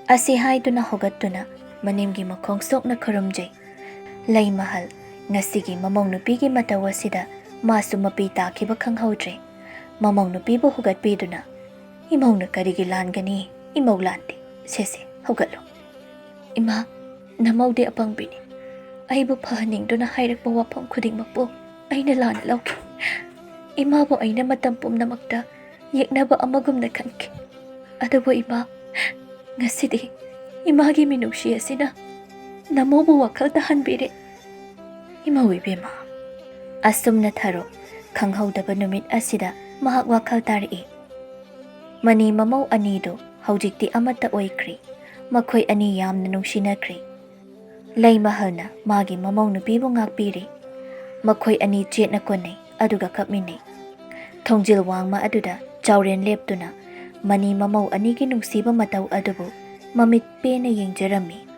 ꯑꯁꯤ ꯍꯥꯏꯗꯨꯅ ꯍꯧꯒꯠꯇꯨꯅ ꯃꯅꯦꯝꯒꯤ ꯃꯈꯣꯡ ꯁꯣꯛꯅ ꯈꯨꯔꯨꯝꯖꯩ꯫ ꯂꯩꯃꯍꯜ, ꯉꯁꯤꯒꯤ ꯃꯃꯧ ꯅꯨꯄꯤꯒꯤ ꯃꯇꯧ ꯑꯁꯤꯗ ꯃꯥꯁꯨ ꯃꯄꯤ ꯇꯥꯈꯤꯕ ꯈꯪꯍꯧꯗ꯭ꯔꯦ꯫ ꯃꯃꯧ ꯅꯨꯄꯤꯕꯨ ꯍꯧꯒꯠꯄꯤꯗꯨꯅ, "ꯏꯃꯧꯅ ꯀꯔꯤꯒꯤ ꯂꯥꯟꯒꯅꯤ? ꯏꯃꯧ ꯂꯥꯟꯗꯦ꯫ ꯁꯦ ꯁꯦ, ꯍꯧꯒꯠꯂꯣ"꯫ "ꯏꯃꯥ, ꯅꯃꯧꯗꯤ ꯑꯄꯪꯕꯤꯅꯤ꯫ ꯑꯩꯕꯨ ꯐꯍꯟꯅꯤꯡꯗꯨꯅ ꯍꯥꯏꯔꯛꯄ ꯋꯥꯐꯝ ꯈꯨꯗꯤꯡꯃꯛꯄꯨ ꯑꯩꯅ ꯂꯥꯟꯅ ꯂꯧꯈꯤ꯫ ꯏꯃꯥꯕꯨ ꯑꯩꯅ ꯃꯇꯝ ꯄꯨꯝꯅꯃꯛꯇ ꯌꯦꯛꯅꯕ ꯑꯃꯒꯨꯝꯅ ꯈꯟꯈꯤ꯫ ꯑꯗꯨꯕꯨ ꯏꯃꯥ, ꯉꯁꯤꯗꯤ ꯏꯃꯥꯒꯤ ꯃꯤꯅꯨꯡꯁꯤ ꯑꯁꯤꯅ ꯅꯃꯧꯕꯨ ꯋꯥꯈꯜ ꯇꯥꯍꯟꯕꯤꯔꯦ"꯫ ꯏꯃꯧ ꯏꯕꯦꯝꯃ꯫ ꯑꯁꯨꯝꯅ ꯊꯔꯣ ꯈꯪꯍꯧꯗꯕ ꯅꯨꯃꯤꯠ ꯑꯁꯤꯗ ꯃꯍꯥꯛ ꯋꯥꯈꯜ ꯇꯥꯔꯛꯏ꯫ ꯃꯅꯤ ꯃꯃꯧ ꯑꯅꯤꯗꯨ ꯍꯧꯖꯤꯛꯇꯤ ꯑꯃꯠꯇ ꯑꯣꯏꯈ꯭ꯔꯦ꯫ ꯃꯈꯣꯏ ꯑꯅꯤ ꯌꯥꯝꯅ ꯅꯨꯡꯁꯤꯅꯈ꯭ꯔꯦ꯫ ꯂꯩꯃꯍꯜꯅ ꯃꯥꯒꯤ ꯃꯃꯧ ꯅꯨꯄꯤꯕꯨ ꯉꯥꯛꯄꯤꯔꯦ꯫ ꯃꯈꯣꯏ ꯑꯅꯤ ꯆꯦꯠꯅ ꯀꯣꯟꯅꯩ, ꯑꯗꯨꯒ ꯀꯞꯃꯤꯟꯅꯩ꯫ ꯊꯣꯡꯖꯤꯜ ꯋꯥꯡꯃ ꯑꯗꯨꯗ ꯆꯥꯎꯔꯦꯟ ꯂꯦꯞꯇꯨꯅ ꯃꯅꯤ ꯃꯃꯧ ꯑꯅꯤꯒꯤ ꯅꯨꯡꯁꯤꯕ ꯃꯇꯧ ꯑꯗꯨꯕꯨ ꯃꯃꯤꯠ ꯄꯦꯟꯅ ꯌꯦꯡꯖꯔꯝꯃꯤ꯫